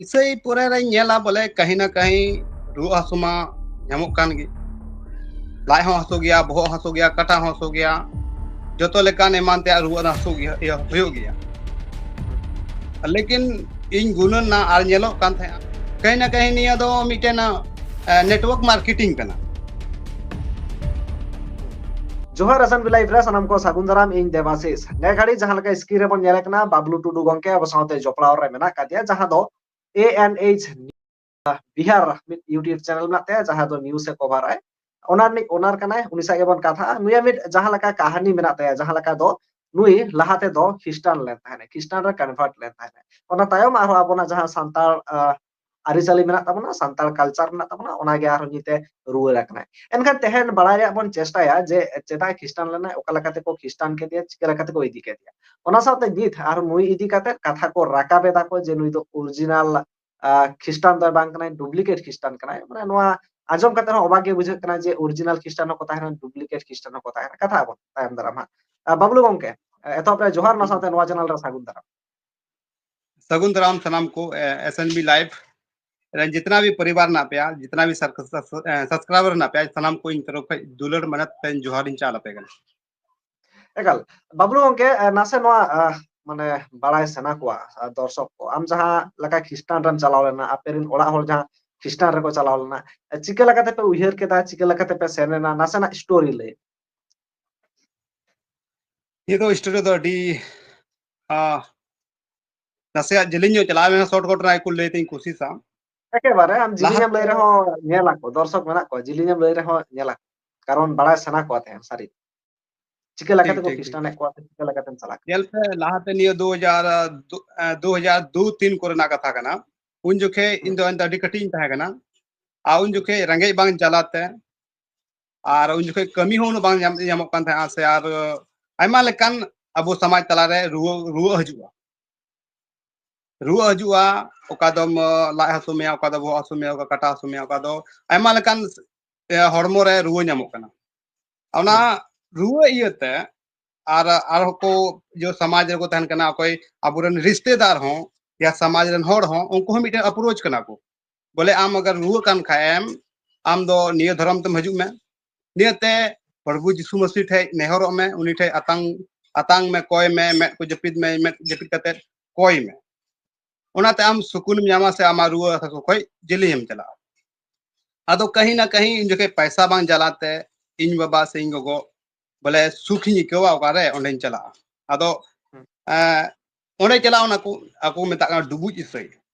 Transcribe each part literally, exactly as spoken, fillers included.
ᱤᱥᱟᱹᱭ ᱯᱚᱨᱮ ᱨᱮᱧ ᱧᱮᱞᱟ ᱵᱚᱞᱮ ᱠᱟᱹᱦᱤ ᱱᱟ ᱠᱟᱹᱦᱤ ᱨᱩᱣᱟᱹ ᱦᱟᱹᱥᱩ ᱢᱟ ᱧᱟᱢᱚᱜ ᱠᱟᱱ ᱜᱮ᱾ ᱞᱟᱡ ᱦᱚᱸ ᱦᱟᱹᱥᱩ ᱜᱮᱭᱟ, ᱵᱚᱦᱚᱜ ᱦᱟᱹᱥᱩ ᱜᱮᱭᱟ, ᱠᱟᱴᱟ ᱦᱚᱸ ᱦᱟᱹᱥᱩ ᱜᱮᱭᱟ, ᱡᱚᱛᱚ ᱞᱮᱠᱟᱱ ᱮᱢᱟᱱ ᱛᱮᱭᱟᱜ ᱨᱩᱣᱟᱹ ᱦᱟᱹᱥᱩ ᱜᱮ ᱤᱭᱟᱹ ᱦᱩᱭᱩᱜ ᱜᱮᱭᱟ᱾ ᱞᱮᱠᱤᱱ ᱤᱧ ᱜᱩᱱᱟᱹᱱ ᱱᱟ ᱟᱨ ᱧᱮᱞᱚᱜ ᱠᱟᱱ ᱛᱟᱦᱮᱸᱜᱼᱟ, ᱠᱟᱹᱦᱤ ᱱᱟ ᱠᱟᱹᱦᱤ ᱱᱤᱭᱟᱹ ᱫᱚ ᱢᱤᱫᱴᱮᱱ, ᱮ, network marketing ᱠᱟᱱᱟ᱾ ᱡᱚᱦᱟᱨ ᱮᱥ ᱮᱱ ᱵᱤ Live ᱨᱮ ᱥᱟᱱᱟᱢ ᱠᱚ ᱥᱟᱹᱜᱩᱱ ᱫᱟᱨᱟᱢ, ᱤᱧ ᱫᱮᱵᱟᱥᱤᱥ᱾ ᱱᱤᱭᱟᱹ ᱜᱷᱟᱹᱲᱤᱡ ᱡᱟᱦᱟᱸ ᱞᱮᱠᱟ screen ᱨᱮᱵᱚᱱ ᱧᱮᱞᱮ ᱠᱟᱱᱟ, ᱵᱟᱵᱞᱩ ᱴᱩᱰᱩ ᱜᱚᱝᱠᱮ ᱟᱵᱚ ᱥᱟᱶᱛᱮ ᱡᱚᱯᱲᱟᱣ ᱨᱮ ᱢᱮᱱᱟᱜ ᱟᱠᱟᱫᱮᱭᱟ, ᱡᱟᱦᱟᱸ ᱫᱚ ᱮ ᱮᱱ ᱮᱭᱤᱪ ᱵᱤᱦᱟᱨ ᱢᱤᱫ YouTube channel ᱢᱮᱱᱟᱜ ᱛᱟᱭᱟ, ᱡᱟᱦᱟᱸ ᱫᱚ news ᱮ cover ᱟᱭ᱾ ᱚᱱᱟ ᱨᱤᱱᱤᱡ owner ᱠᱟᱱᱟᱭ, ᱩᱱᱤ ᱥᱟᱶ ᱜᱮᱵᱚᱱ ᱠᱟᱛᱷᱟᱜᱼᱟ᱾ ᱱᱩᱭᱟᱜ ᱢᱤᱫ ᱡᱟᱦᱟᱸ ᱞᱮᱠᱟ ᱠᱟᱹᱦᱱᱤ ᱢᱮᱱᱟᱜ ᱛᱟᱭᱟ, ᱡᱟᱦᱟᱸ ᱞᱮᱠᱟ ᱫᱚ ᱱᱩᱭ ᱞᱟᱦᱟ ᱛᱮᱫᱚ ᱠᱷᱨᱤᱥᱴᱟᱱ ᱞᱮᱱ ᱛᱟᱦᱮᱱᱟᱭ, ᱠᱷᱨᱤᱥᱴᱟᱱ ᱨᱮ convert ᱞᱮᱱ ᱛᱟᱦᱮᱱᱟᱭ᱾ ᱚᱱᱟ ᱛᱟᱭᱚᱢ ᱟᱨᱦᱚᱸ ᱟᱵᱚᱱᱟᱜ ᱡᱟᱦᱟᱸ ᱥᱟᱱᱛᱟᱲ, ᱟ, ᱟᱹᱨᱤᱪᱟᱹᱞᱤ ᱢᱮᱱᱟᱜ ᱛᱟᱵᱚᱱᱟ, ᱥᱟᱱᱛᱟᱲ culture ᱢᱮᱱᱟᱜ ᱛᱟᱵᱚᱱᱟ, ᱚᱱᱟᱜᱮ ᱟᱨᱦᱚᱸ ᱱᱤᱛᱮ ᱨᱩᱣᱟᱹᱲ ᱟᱠᱟᱱᱟᱭ᱾ ᱮᱱᱠᱷᱟᱱ ᱛᱮᱦᱮᱧ ᱵᱟᱲᱟᱭ ᱨᱮᱭᱟᱜ ᱵᱚᱱ ᱪᱮᱥᱴᱟᱭᱟ ᱡᱮ ᱪᱮᱫᱟᱜ ᱮ ᱠᱷᱨᱤᱥᱴᱟᱱ ᱞᱮᱱᱟᱭ, ᱚᱠᱟ ᱞᱮᱠᱟ ᱛᱮᱠᱚ ᱠᱷᱨᱤᱥᱴᱟᱱ ᱠᱮᱫᱮᱭᱟ, ᱪᱤᱠᱟᱹ ᱞᱮᱠᱟ ᱛᱮᱠᱚ ᱤᱫᱤ ᱠᱮᱫᱮᱭᱟ᱾ ᱚᱱᱟ ᱥᱟᱶᱛᱮ ᱱᱤᱛ ᱟᱨ ᱱᱩᱭ ᱤᱫᱤ ᱠᱟᱛᱮ ᱠᱟᱛᱷᱟ ᱠᱚ ᱨᱟᱠᱟᱵ ᱮᱫᱟ ᱠᱚ ᱡᱮ ᱱᱩᱭ ᱫᱚ original, ᱟ, ᱠᱷᱨᱤᱥᱴᱟᱱ ᱫᱚ ᱵᱟᱝ ᱠᱟᱱᱟᱭ, duplicate ᱠᱷᱨᱤᱥᱴᱟᱱ ᱠᱟᱱᱟᱭ᱾ ᱢᱟᱱᱮ ᱱᱚᱣᱟ ᱟᱸᱡᱚᱢ ᱠᱟᱛᱮ ᱦᱚᱸ ᱚᱵᱟᱠ ᱜᱮ ᱵᱩᱡᱷᱟᱹᱜ ᱠᱟᱱᱟ ᱡᱮ original ᱠᱷᱨᱤᱥᱴᱟᱱ ᱦᱚᱸᱠᱚ ᱛᱟᱦᱮᱱᱟ, duplicate ᱠᱷᱨᱤᱥᱴᱟᱱ ᱦᱚᱸᱠᱚ ᱛᱟᱦᱮᱱᱟ᱾ ᱠᱟᱛᱷᱟ ᱟᱵᱚᱱ ᱛᱟᱭᱚᱢ ᱫᱟᱨᱟᱢ ᱦᱟᱸᱜ᱾ ᱟ, ᱵᱟᱵᱞᱩ ᱜᱚᱝᱠᱮ, ᱮᱛᱚᱦᱚᱵ ᱨᱮ ᱡᱚᱦᱟᱨ, ᱚᱱᱟ ᱥᱟᱶᱛᱮ ᱱᱚᱣᱟ channel ᱨᱮ ᱥᱟᱹᱜᱩᱱ ᱫᱟᱨᱟᱢ᱾ ᱥᱟᱹᱜᱩᱱ ᱫᱟᱨᱟᱢ ᱥᱟᱱᱟᱢ ᱠᱚ, ᱮ, S N B Live ᱨᱮᱱ ᱡᱤᱛᱱᱟ ᱵᱷᱤ ᱯᱚᱨᱤᱵᱟᱨ ᱢᱮᱱᱟᱜ ᱯᱮᱭᱟ, ᱡᱤᱛᱱᱟ ᱵᱷᱤ ᱥᱟᱨ-, ᱥᱟᱥ-, ᱮ, subscriber ᱢᱮᱱᱟᱜ ᱯᱮᱭᱟ, ᱥᱟᱱᱟᱢ ᱠᱚ ᱤᱧ ᱛᱚᱨᱚᱯ ᱠᱷᱚᱱ ᱫᱩᱞᱟᱹᱲ ᱢᱟᱱᱚᱛ ᱛᱮ ᱡᱚᱦᱟᱨ ᱤᱧ ᱪᱟᱞ ᱟᱯᱮ ᱠᱟᱱᱟ᱾ ᱮᱠᱟᱞ᱾ ᱵᱟᱵᱞᱩ ᱜᱚᱝᱠᱮ, ᱮ, ᱱᱟᱥᱮ ᱱᱚᱣᱟ, ᱟ, ᱢᱟᱱᱮ ᱵᱟᱲᱟᱭ ᱥᱟᱱᱟ ᱠᱚᱣᱟ, ᱟ, ᱫᱚᱨᱥᱚᱠ ᱠᱚ, ᱟᱢ ᱡᱟᱦᱟᱸ ᱞᱮᱠᱟ ᱠᱷᱨᱤᱥᱴᱟᱱ ᱨᱮᱢ ᱪᱟᱞᱟᱣ ᱞᱮᱱᱟ, ᱟᱯᱮ ᱨᱮᱱ ᱚᱲᱟᱜ ᱦᱚᱲ ᱡᱟᱦᱟᱸ ᱠᱷᱨᱤᱥᱴᱟᱱ ᱨᱮᱠᱚ ᱪᱟᱞᱟᱣ ᱞᱮᱱᱟ, ᱮ, ᱪᱤᱠᱟᱹ ᱞᱮᱠᱟᱛᱮ ᱯᱮ ᱩᱭᱦᱟᱹᱨ ᱠᱮᱫᱟ, ᱪᱤᱠᱟᱹ ᱞᱮᱠᱟᱛᱮ ᱯᱮ ᱥᱮᱱ ᱮᱱᱟ, ᱱᱟᱥᱮᱱᱟᱜ story ᱞᱟᱹᱭ᱾ ᱱᱤᱭᱟᱹ ᱫᱚ story ᱫᱚ ᱟᱹᱰᱤ, ᱟ, ᱱᱟᱥᱮᱭᱟᱜ ᱡᱮᱞᱮᱧ ᱧᱚᱜ ᱪᱟᱞᱟᱜᱼᱟ, ᱢᱮᱱᱠᱷᱟᱱ short cut ᱨᱮ ᱠᱚ ᱞᱟᱹᱭ ᱛᱤᱧ ᱠᱩᱥᱤᱥᱟ᱾ ᱮᱠᱮᱵᱟᱨᱮ ᱟᱢ ᱡᱤᱞᱤᱧ ᱮᱢ ᱞᱟᱹᱭ ᱞᱟᱦᱟᱛᱮ ᱨᱮᱦᱚᱸ ᱧᱮᱞ ᱟᱠᱚ, ᱫᱚᱨᱥᱚᱠ ᱢᱮᱱᱟᱜ ᱠᱚᱣᱟ, ᱡᱤᱞᱤᱧ ᱮᱢ ᱞᱟᱹᱭ ᱨᱮᱦᱚᱸ ᱧᱮᱞ ᱟᱠᱚ, ᱠᱟᱨᱚᱱ ᱵᱟᱲᱟᱭ ᱥᱟᱱᱟ ᱠᱚᱣᱟ ᱛᱟᱦᱮᱸ ᱥᱟᱹᱨᱤ᱾ ᱪᱤᱠᱟᱹ ᱞᱮᱠᱟ ᱴᱷᱤᱠ, ᱛᱮᱠᱚ ᱴᱷᱤᱠ, ᱴᱷᱤᱠ᱾ ᱠᱷᱨᱤᱥᱴᱟᱱᱮᱫ ᱠᱚᱣᱟ, ᱥᱮ ᱪᱤᱠᱟᱹ ᱞᱮᱠᱟᱛᱮᱢ ᱪᱟᱞᱟᱜ ᱠᱟᱱᱟ? ᱧᱮᱞ ᱯᱮ, ᱞᱟᱦᱟᱛᱮ ᱱᱤᱭᱟᱹ ᱫᱩ ᱦᱟᱡᱟᱨ ᱫᱩ, ᱮ, ᱫᱩ ᱦᱟᱡᱟᱨ ᱫᱩ ᱛᱤᱱ ᱠᱚᱨᱮᱱᱟᱜ ᱠᱟᱛᱷᱟ ᱠᱟᱱᱟ᱾ ᱩᱱ ᱡᱚᱠᱷᱮᱡ ᱦᱩᱸ᱾ ᱤᱧ ᱫᱚ ᱮᱱᱛᱮ ᱟᱹᱰᱤ ᱠᱟᱹᱴᱤᱡ ᱤᱧ ᱛᱟᱦᱮᱸ ᱠᱟᱱᱟ᱾ ᱟᱨ ᱩᱱ ᱡᱚᱠᱷᱮᱡ ᱨᱮᱸᱜᱮᱡ ᱵᱟᱝ ᱡᱟᱞᱟᱛᱮ, ᱟᱨ ᱩᱱ ᱡᱚᱠᱷᱮᱡ ᱠᱟᱹᱢᱤ ᱦᱚᱸ ᱩᱱᱟᱹᱜ ᱵᱟᱝ ᱧᱟᱢ, ᱧᱟᱢᱚᱜ ᱠᱟᱱ ᱛᱟᱦᱮᱸᱜᱼᱟ, ᱥᱮ ᱟᱨ ᱟᱭᱢᱟ ᱞᱮᱠᱟᱱ ᱟᱵᱚ ᱥᱚᱢᱟᱡᱽ ᱛᱟᱞᱟᱨᱮ ᱨᱩᱣᱟᱹ, ᱨᱩᱣᱟᱹ ᱦᱤᱡᱩᱜᱼᱟ᱾ ᱨᱩᱣᱟᱹ ᱦᱤᱡᱩᱜᱼᱟ, ᱚᱠᱟ ᱫᱚ, ᱢ-, ᱞᱟᱡ ᱦᱟᱹᱥᱩ ᱢᱮᱭᱟ, ᱚᱠᱟ ᱫᱚ ᱵᱚᱦᱚᱜ ᱦᱟᱹᱥᱩ ᱢᱮᱭᱟ, ᱚᱠᱟ ᱠᱟᱴᱟ ᱦᱟᱹᱥᱩ ᱢᱮᱭᱟ, ᱚᱠᱟ ᱫᱚ ᱟᱭᱢᱟ ᱞᱮᱠᱟᱱ, ᱮ, ᱦᱚᱲᱢᱚ ᱨᱮ ᱨᱩᱣᱟᱹ ᱧᱟᱢᱚᱜ ᱠᱟᱱᱟ᱾ ᱚᱱᱟ ᱦᱩᱸ᱾ ᱨᱩᱣᱟᱹ ᱤᱭᱟᱹᱛᱮ ᱟᱨ, ᱟᱨᱦᱚᱸ ᱠᱚ ᱡᱮ ᱥᱚᱢᱟᱡᱽ ᱨᱮᱠᱚ ᱛᱟᱦᱮᱱ ᱠᱟᱱᱟ, ᱚᱠᱚᱭ ᱟᱵᱚᱨᱮᱱ ᱨᱤᱥᱛᱮᱫᱟᱨ ᱦᱚᱸ ᱭᱟ ᱥᱚᱢᱟᱡᱽ ᱨᱮᱱ ᱦᱚᱲ ᱦᱚᱸ, ᱩᱱᱠᱩ ᱦᱚᱸ ᱢᱤᱫᱴᱮᱱ ᱟᱯᱨᱳᱪ ᱠᱟᱱᱟ ᱠᱚ, ᱵᱚᱞᱮ ᱟᱢ ᱟᱜᱟᱨ ᱨᱩᱣᱟᱹ ᱠᱟᱱ ᱠᱷᱟᱡ ᱮᱢ, ᱟᱢ ᱫᱚ ᱱᱤᱭᱟᱹ ᱫᱷᱚᱨᱚᱢ ᱛᱮᱢ ᱦᱤᱡᱩᱜ ᱢᱮ, ᱱᱤᱭᱟᱹᱛᱮ ᱯᱨᱚᱵᱷᱩ ᱡᱤᱥᱩ ᱢᱟᱹᱥᱤ ᱴᱷᱮᱡ ᱱᱮᱦᱚᱨᱚᱜ ᱢᱮ, ᱩᱱᱤ ᱴᱷᱮᱡ ᱟᱛᱟᱝ ᱟᱛᱟᱝ ᱢᱮ, ᱠᱚᱭ ᱢᱮ, ᱢᱮᱫ ᱠᱚ ᱡᱟᱹᱯᱤᱫ ᱢᱮ, ᱢᱮᱫ ᱡᱟᱹᱯᱤᱫ ᱠᱟᱛᱮ ᱠᱚᱭ ᱢᱮ᱾ ᱚᱱᱟᱛᱮ ᱟᱢ ᱥᱩᱠᱩᱱᱮᱢ ᱧᱟᱢᱟ ᱥᱮ ᱟᱢᱟᱜ ᱨᱩᱣᱟᱹ ᱦᱟᱹᱥᱩ ᱠᱷᱚᱡ ᱡᱤᱞᱤᱧ ᱮᱢ ᱪᱟᱞᱟᱜᱼᱟ᱾ ᱟᱫᱚ ᱠᱟᱹᱦᱤ ᱱᱟ ᱠᱟᱹᱦᱤ ᱩᱱ ᱡᱚᱠᱷᱮᱡ ᱯᱟᱭᱥᱟ ᱵᱟᱝ ᱡᱟᱞᱟᱛᱮ ᱤᱧ ᱵᱟᱵᱟ ᱥᱮ ᱤᱧ ᱜᱚᱜᱚ ᱵᱚᱞᱮ ᱥᱩᱠ ᱤᱧ ᱟᱹᱭᱠᱟᱹᱣᱟ ᱚᱠᱟᱨᱮ, ᱚᱸᱰᱮᱧ ᱪᱟᱞᱟᱜᱼᱟ᱾ ᱟᱫᱚ ᱦᱩᱸ᱾ ᱮᱸ, ᱚᱸᱰᱮ ᱪᱟᱞᱟᱣ ᱱᱟᱠᱚ, ᱟᱠᱚ ᱢᱮᱛᱟᱜ ᱠᱟᱱᱟ ᱰᱩᱵᱩᱡ ᱤᱥᱟᱹᱭ᱾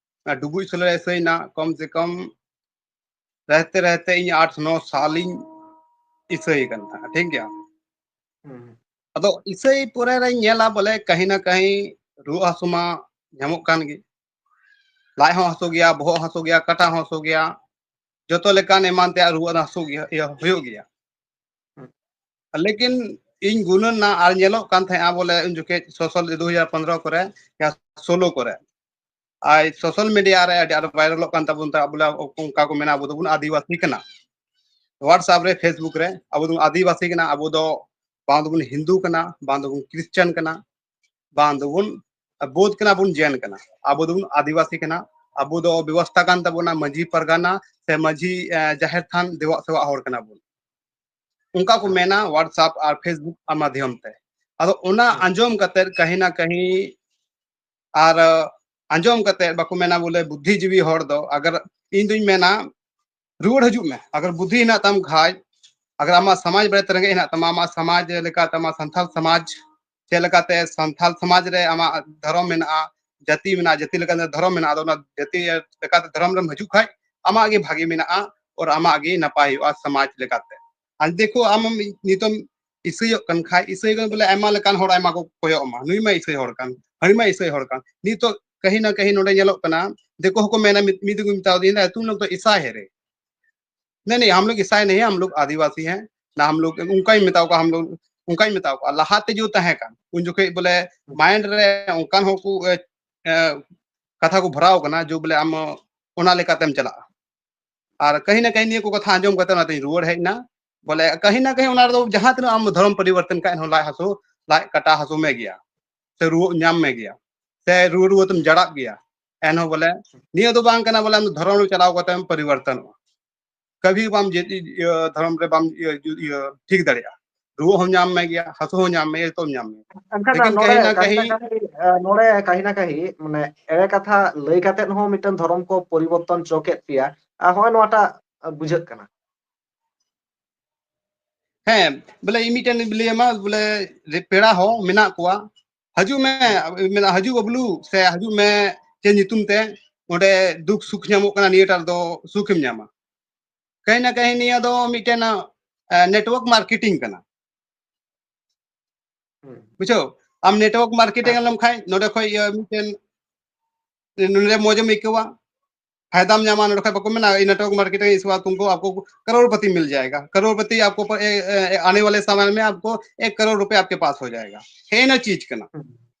ᱚᱱᱟ ᱰᱩᱵᱩᱡ ᱤᱥᱟᱹᱭ ᱞᱮ ᱤᱥᱟᱹᱭᱱᱟ, ᱠᱚᱢ ᱥᱮ ᱠᱚᱢ ᱨᱮᱦᱛᱮ ᱨᱮᱦᱛᱮ ᱤᱧ ᱟᱴ ᱱᱚ ᱥᱟᱞᱤᱧ ᱤᱥᱟᱹᱭ ᱠᱟᱱ ᱛᱟᱦᱮᱸᱱᱟ, ᱴᱷᱤᱠ ᱜᱮᱭᱟ᱾ ᱦᱩᱸ᱾ ᱟᱫᱚ ᱤᱥᱟᱹᱭ ᱯᱚᱨᱮ ᱨᱮᱧ ᱧᱮᱞᱟ ᱵᱚᱞᱮ ᱠᱟᱹᱦᱤ ᱱᱟ ᱠᱟᱹᱦᱤ ᱨᱩᱣᱟᱹ ᱦᱟᱹᱥᱩ ᱢᱟ ᱧᱟᱢᱚᱜ ᱠᱟᱱ ᱜᱮ, ᱞᱟᱡ ᱦᱚᱸ ᱦᱟᱹᱥᱩ ᱜᱮᱭᱟ, ᱵᱚᱦᱚᱜ ᱦᱟᱹᱥᱩ ᱜᱮᱭᱟ, ᱠᱟᱴᱟ ᱦᱚᱸ ᱦᱟᱹᱥᱩ ᱜᱮᱭᱟ, ᱡᱚᱛᱚ ᱞᱮᱠᱟᱱ ᱮᱢᱟᱱ ᱛᱮᱭᱟᱜ ᱨᱩᱣᱟᱹ ᱦᱟᱹᱥᱩ ᱜᱮ ᱤᱭᱟᱹ ᱦᱩᱭᱩᱜ ᱜᱮᱭᱟ᱾ ᱦᱩᱸ᱾ ᱞᱮᱠᱤᱱ ᱤᱧ ᱜᱩᱱᱟᱹᱱ ᱱᱟ ᱟᱨ ᱧᱮᱞᱚᱜ ᱠᱟᱱ ᱛᱟᱦᱮᱸᱜᱼᱟ ᱵᱚᱞᱮ ᱩᱱ ᱡᱚᱠᱷᱮᱡ ᱥᱳᱥᱟᱞ ᱫᱩ ᱦᱟᱡᱟᱨ ᱯᱚᱱᱫᱽᱨᱚ ᱠᱚᱨᱮ ᱭᱟ ᱥᱳᱞᱳ ᱠᱚᱨᱮ, ᱟᱨ ᱥᱳᱥᱟᱞ ᱢᱤᱰᱤᱭᱟ ᱨᱮ ᱟᱹᱰᱤ ᱟᱸᱴ ᱵᱷᱟᱭᱨᱟᱞᱚᱜ ᱠᱟᱱ ᱛᱟᱵᱚᱱ ᱛᱟᱦᱮᱸ, ᱵᱚᱞᱮ ᱚᱱᱠᱟ ᱠᱚ ᱢᱮᱱᱟ ᱟᱵᱚ ᱫᱚᱵᱚᱱ ᱟᱹᱫᱤᱵᱟᱹᱥᱤ ᱠᱟᱱᱟ᱾ WhatsApp ᱨᱮ, Facebook ᱨᱮ ᱟᱵᱚ ᱫᱚᱵᱚᱱ ᱟᱹᱫᱤᱵᱟᱹᱥᱤ ᱠᱟᱱᱟ, ᱟᱵᱚ ᱫᱚ ᱵᱟᱝ ᱫᱚᱵᱚᱱ ᱦᱤᱱᱫᱩ ᱠᱟᱱᱟ, ᱵᱟᱝ ᱫᱚᱵᱚᱱ ᱠᱨᱤᱥᱪᱟᱱ ᱠᱟᱱᱟ, ᱵᱟᱝ ᱫᱚᱵᱚᱱ ᱵᱳᱫᱷ ᱠᱟᱱᱟ, ᱵᱚᱱ ᱡᱮᱱ ᱠᱟᱱᱟ, ᱟᱵᱚ ᱫᱚᱵᱚᱱ ᱟᱹᱫᱤᱵᱟᱹᱥᱤ ᱠᱟᱱᱟ᱾ ᱟᱵᱚ ᱫᱚ ᱵᱮᱵᱚᱥᱛᱷᱟ ᱠᱟᱱ ᱛᱟᱵᱚᱱᱟ ᱢᱟᱹᱡᱷᱤ ᱯᱟᱨᱜᱟᱱᱟ ᱥᱮ ᱢᱟᱹᱡᱷᱤ, ᱮ, ᱡᱟᱦᱮᱨ ᱛᱷᱟᱱ ᱫᱮᱣᱟᱜ ᱥᱮᱣᱟᱜ ᱦᱚᱲ ᱠᱟᱱᱟ ᱵᱚᱱ, ᱚᱱᱠᱟ ᱠᱚ ᱦᱮᱸ᱾ ᱢᱮᱱᱟ WhatsApp ᱟᱨ Facebook ᱟᱨ ᱢᱟᱫᱷᱭᱚᱢ ᱛᱮ᱾ ᱟᱫᱚ ᱚᱱᱟ ᱦᱮᱸ᱾ ᱟᱸᱡᱚᱢ ᱠᱟᱛᱮ ᱠᱟᱹᱦᱤ ᱱᱟ ᱠᱟᱹᱦᱤ ᱟᱨ, ᱟ, ᱟᱸᱡᱚᱢ ᱠᱟᱛᱮ ᱵᱟᱠᱚ ᱢᱮᱱᱟ ᱵᱚᱞᱮ ᱵᱩᱫᱽᱫᱷᱤᱡᱤᱵᱤ ᱦᱚᱲ ᱫᱚ, ᱟᱜᱟᱨ ᱤᱧ ᱫᱩᱧ ᱢᱮᱱᱟ ᱨᱩᱣᱟᱹᱲ ᱦᱤᱡᱩᱜ ᱢᱮ, ᱟᱜᱟᱨ ᱵᱩᱫᱽᱫᱷᱤ ᱦᱮᱱᱟᱜ ᱛᱟᱢ ᱠᱷᱟᱡ, ᱟᱜᱟᱨ ᱟᱢᱟᱜ ᱥᱚᱢᱟᱡᱽ ᱵᱟᱨᱮᱛᱮ ᱨᱮᱸᱜᱮᱡ ᱦᱮᱱᱟᱜ ᱛᱟᱢᱟ, ᱟᱢᱟᱜ ᱥᱚᱢᱟᱡᱽ ᱞᱮᱠᱟᱛᱮ ᱟᱢᱟᱜ ᱥᱟᱱᱛᱟᱞ ᱥᱚᱢᱟᱡᱽ ᱪᱮᱫ ᱞᱮᱠᱟᱛᱮ ᱥᱟᱱᱛᱟᱞ ᱥᱚᱢᱟᱡᱽ ᱨᱮ ᱟᱢᱟᱜ ᱫᱷᱚᱨᱚᱢ ᱢᱮᱱᱟᱜᱼᱟ, ᱡᱟᱹᱛᱤ ᱢᱮᱱᱟᱜᱼᱟ, ᱡᱟᱹᱛᱤ ᱞᱮᱠᱟᱛᱮ ᱫᱷᱚᱨᱚᱢ ᱢᱮᱱᱟᱜᱼᱟ, ᱟᱫᱚ ᱚᱱᱟ ᱡᱟᱹᱛᱤ ᱞᱮᱠᱟᱛᱮ ᱫᱷᱚᱨᱚᱢ ᱨᱮᱢ ᱦᱤᱡᱩᱜ ᱠᱷᱟᱡ ᱟᱢᱟᱜ ᱜᱮ ᱵᱷᱟᱜᱮ ᱢᱮᱱᱟᱜᱼᱟ ᱟᱨ ᱟᱢᱟᱜ ᱜᱮ ᱱᱟᱯᱟᱭ ᱦᱩᱭᱩᱜᱼᱟ ᱥᱚᱢᱟᱡᱽ ᱞᱮᱠᱟᱛᱮ᱾ ᱟᱨ ᱫᱮᱠᱷᱳ ᱟᱢ ᱱᱤᱛᱚᱜ ᱤᱥᱟᱹᱭᱚᱜ ᱠᱟᱱ ᱠᱷᱟᱡ, ᱤᱥᱟᱹᱭ ᱠᱟᱱ ᱵᱚᱞᱮ ᱟᱭᱢᱟ ᱞᱮᱠᱟᱱ ᱦᱚᱲ ᱟᱭᱢᱟ ᱠᱚ ᱠᱚᱭᱚᱜ ᱟᱢᱟ, ᱱᱩᱭ ᱢᱟ ᱤᱥᱟᱹᱭ ᱦᱚᱲ ᱠᱟᱱ, ᱦᱟᱹᱱᱤ ᱢᱟ ᱤᱥᱟᱹᱭ ᱦᱚᱲ ᱠᱟᱱ᱾ ᱱᱤᱛᱚᱜ ᱠᱟᱹᱦᱤ ᱱᱟ ᱠᱟᱹᱦᱤ ᱱᱚᱰᱮ ᱧᱮᱞᱚᱜ ᱠᱟᱱᱟ, ᱫᱤᱠᱩ ᱦᱚᱸᱠᱚ ᱢᱮᱱᱟ, ᱢᱤᱫ ᱢᱤᱫ ᱫᱤᱱ ᱠᱚ ᱢᱮᱛᱟᱣ ᱫᱤᱧᱟ, "ᱛᱩᱢ ᱞᱳᱜ ᱛᱚ ᱤᱥᱟᱭ ᱦᱮ ᱨᱮ, ᱱᱮ ᱱᱮ ᱦᱟᱢ ᱞᱳᱜ ᱤᱥᱟᱭ ᱱᱮ ᱦᱮ, ᱦᱟᱢ ᱞᱳᱜ ᱟᱹᱫᱤᱵᱟᱹᱥᱤ ᱦᱮ ᱱᱟ, ᱦᱟᱢ ᱞᱳᱜ," ᱚᱱᱠᱟᱧ ᱢᱮᱛᱟᱣ ᱠᱚᱣᱟ, ᱦᱟᱢ ᱞᱳᱜ ᱚᱱᱠᱟᱧ ᱢᱮᱛᱟᱣ ᱠᱚᱣᱟ᱾ ᱞᱟᱦᱟᱛᱮ ᱡᱩ ᱛᱟᱦᱮᱸ ᱠᱟᱱ ᱩᱱ ᱡᱚᱠᱷᱮᱡ ᱵᱚᱞᱮ ᱢᱟᱭᱤᱱᱰ ᱨᱮ ᱚᱱᱠᱟᱱ ᱦᱚᱸ ᱠᱚ, ᱮ, ᱮ, ᱠᱟᱛᱷᱟ ᱠᱚ ᱵᱷᱚᱨᱟᱣ ᱠᱟᱱᱟ ᱡᱮ ᱵᱚᱞᱮ ᱟᱢ ᱚᱱᱟ ᱞᱮᱠᱟᱛᱮᱢ ᱪᱟᱞᱟᱜᱼᱟ᱾ ᱟᱨ ᱠᱟᱹᱦᱤ ᱱᱟ ᱠᱟᱹᱦᱤ ᱱᱤᱭᱟᱹ ᱠᱚ ᱠᱟᱛᱷᱟ ᱟᱸᱡᱚᱢ ᱠᱟᱛᱮ ᱚᱱᱟᱛᱤᱧ ᱨᱩᱣᱟᱹᱲ ᱦᱮᱡ ᱮᱱᱟ᱾ ᱵᱚᱞᱮ ᱠᱟᱹᱦᱤ ᱱᱟ ᱠᱟᱹᱦᱤ ᱚᱱᱟ ᱨᱮᱫᱚ ᱡᱟᱦᱟᱸ ᱛᱤᱱᱟᱹᱜ ᱟᱢ ᱫᱷᱚᱨᱚᱢ ᱯᱚᱨᱤᱵᱚᱨᱛᱚᱱ ᱠᱟᱜ ᱮᱱᱦᱚᱸ ᱞᱟᱡ ᱦᱟᱹᱥᱩ, ᱞᱟᱡ ᱠᱟᱴᱟ ᱦᱟᱹᱥᱩ ᱢᱮ ᱜᱮᱭᱟ, ᱥᱮ ᱨᱩᱣᱟᱹ ᱧᱟᱢ ᱢᱮ ᱜᱮᱭᱟ, ᱥᱮ ᱨᱩᱣᱟᱹ ᱨᱩᱣᱟᱹ ᱛᱮᱢ ᱡᱟᱲᱟᱜ ᱜᱮᱭᱟ, ᱮᱱᱦᱚᱸ ᱵᱚᱞᱮ ᱱᱤᱭᱟᱹ ᱫᱚ ᱵᱟᱝ ᱠᱟᱱᱟ ᱵᱚᱞᱮ ᱟᱢ ᱫᱚ ᱫᱷᱚᱨᱚᱢ ᱨᱮ ᱪᱟᱞᱟᱣ ᱠᱟᱛᱮ ᱮᱢ ᱯᱚᱨᱤᱵᱚᱨᱛᱚᱱᱚᱜᱼᱟ᱾ ᱠᱟᱵᱷᱤ ᱵᱟᱢ ᱡᱮ-, ᱤᱭᱟᱹ, ᱫᱷᱚᱨᱚᱢ ᱨᱮ ᱵᱟᱢ ᱤᱭᱟᱹ, ᱤᱭᱟᱹ, ᱴᱷᱤᱠ ᱫᱟᱲᱮᱭᱟᱜᱼᱟ᱾ ᱨᱩᱣᱟᱹ ᱦᱚᱸ ᱧᱟᱢ ᱢᱮ ᱜᱮᱭᱟ, ᱦᱟᱹᱥᱩ ᱦᱚᱸ ᱧᱟᱢ ᱢᱮ ᱜᱮᱭᱟ, ᱡᱚᱛᱚᱢ ᱧᱟᱢ ᱢᱮ᱾ ᱮᱱᱠᱷᱟᱱ ᱞᱮᱠᱤᱱ ᱱᱚᱰᱮ ᱠᱟᱹᱦᱤ ᱱᱟ ᱠᱟᱹᱦᱤ ᱱᱟ ᱠᱟᱹᱦᱤ, ᱠᱟᱹᱦᱤ, ᱮ, ᱱᱚᱰᱮ ᱠᱟᱹᱦᱤ ᱱᱟ ᱠᱟᱹᱦᱤ, ᱢᱟᱱᱮ, ᱮᱲᱮ ᱠᱟᱛᱷᱟ ᱞᱟᱹᱭ ᱠᱟᱛᱮᱫ ᱦᱚᱸ ᱢᱤᱫᱴᱮᱱ ᱫᱷᱚᱨᱚᱢ ᱠᱚ ᱯᱚᱨᱤᱵᱚᱨᱛᱚᱱ ᱪᱚ ᱠᱮᱫ ᱯᱮᱭᱟ᱾ ᱟᱨ ᱦᱚᱸᱜᱼᱚᱭ ᱱᱚᱣᱟᱴᱟᱜ, ᱮ, ᱵᱩᱡᱷᱟᱹᱜ ᱠᱟᱱᱟ᱾ ᱦᱮᱸ, ᱵᱚᱞᱮ ᱤᱧ ᱢᱤᱫᱴᱮᱱ ᱞᱟᱹᱭ ᱟᱢᱟ, ᱵᱚᱞᱮ ᱨᱮ-, ᱯᱮᱲᱟ ᱦᱚᱸ ᱢᱮᱱᱟᱜ ᱠᱚᱣᱟ, ᱦᱤᱡᱩᱜ ᱢᱮ, ᱦᱩᱸ᱾ ᱢᱮᱱᱟ, "ᱦᱤᱡᱩᱜ ᱵᱟᱹᱵᱞᱩ ᱥᱮ ᱦᱤᱡᱩᱜ ᱢᱮ ᱪᱮᱫ ᱧᱩᱛᱩᱢ ᱛᱮ, ᱚᱸᱰᱮ ᱫᱩᱠ ᱥᱩᱠ ᱧᱟᱢᱚᱜ ᱠᱟᱱᱟ, ᱱᱤᱭᱟᱹᱴᱟᱜ ᱨᱮᱫᱚ ᱥᱩᱠᱮᱢ ᱧᱟᱢᱟ᱾" ᱠᱟᱹᱦᱤ ᱱᱟ ᱠᱟᱹᱦᱤ ᱱᱤᱭᱟᱹ ᱫᱚ ᱢᱤᱫᱴᱮᱱ, ᱮ, network marketing ᱠᱟᱱᱟ᱾ ᱦᱩᱸ᱾ ᱵᱩᱡᱷᱟᱹᱣ? ᱟᱢ network marketing ᱦᱮᱸ᱾ ᱞᱮᱢ ᱠᱷᱟᱡ, ᱱᱚᱰᱮ ᱠᱷᱚᱡ ᱤᱭᱟᱹ ᱢᱤᱫᱴᱮᱱ, ᱱᱚᱰᱮ ᱢᱚᱡᱮᱢ ᱟᱹᱭᱠᱟᱹᱣᱟ, ᱯᱷᱟᱭᱫᱟᱢ ᱧᱟᱢᱟ᱾ ᱱᱚᱰᱮ ᱠᱷᱚᱡ ᱵᱟᱠᱚ ᱢᱮᱱᱟ, "ये network marketing, इसके बाद तुमको, आपको करोड़पति मिल जाएगा, करोड़पति आपको प-, ए, ए, आने वाले समय में आपको एक करोड़ रुपए आपके पास हो जाएगा।" ᱦᱮᱸ, ᱤᱱᱟᱹ ᱪᱤᱡᱽ ᱠᱟᱱᱟ᱾ ᱦᱩᱸ᱾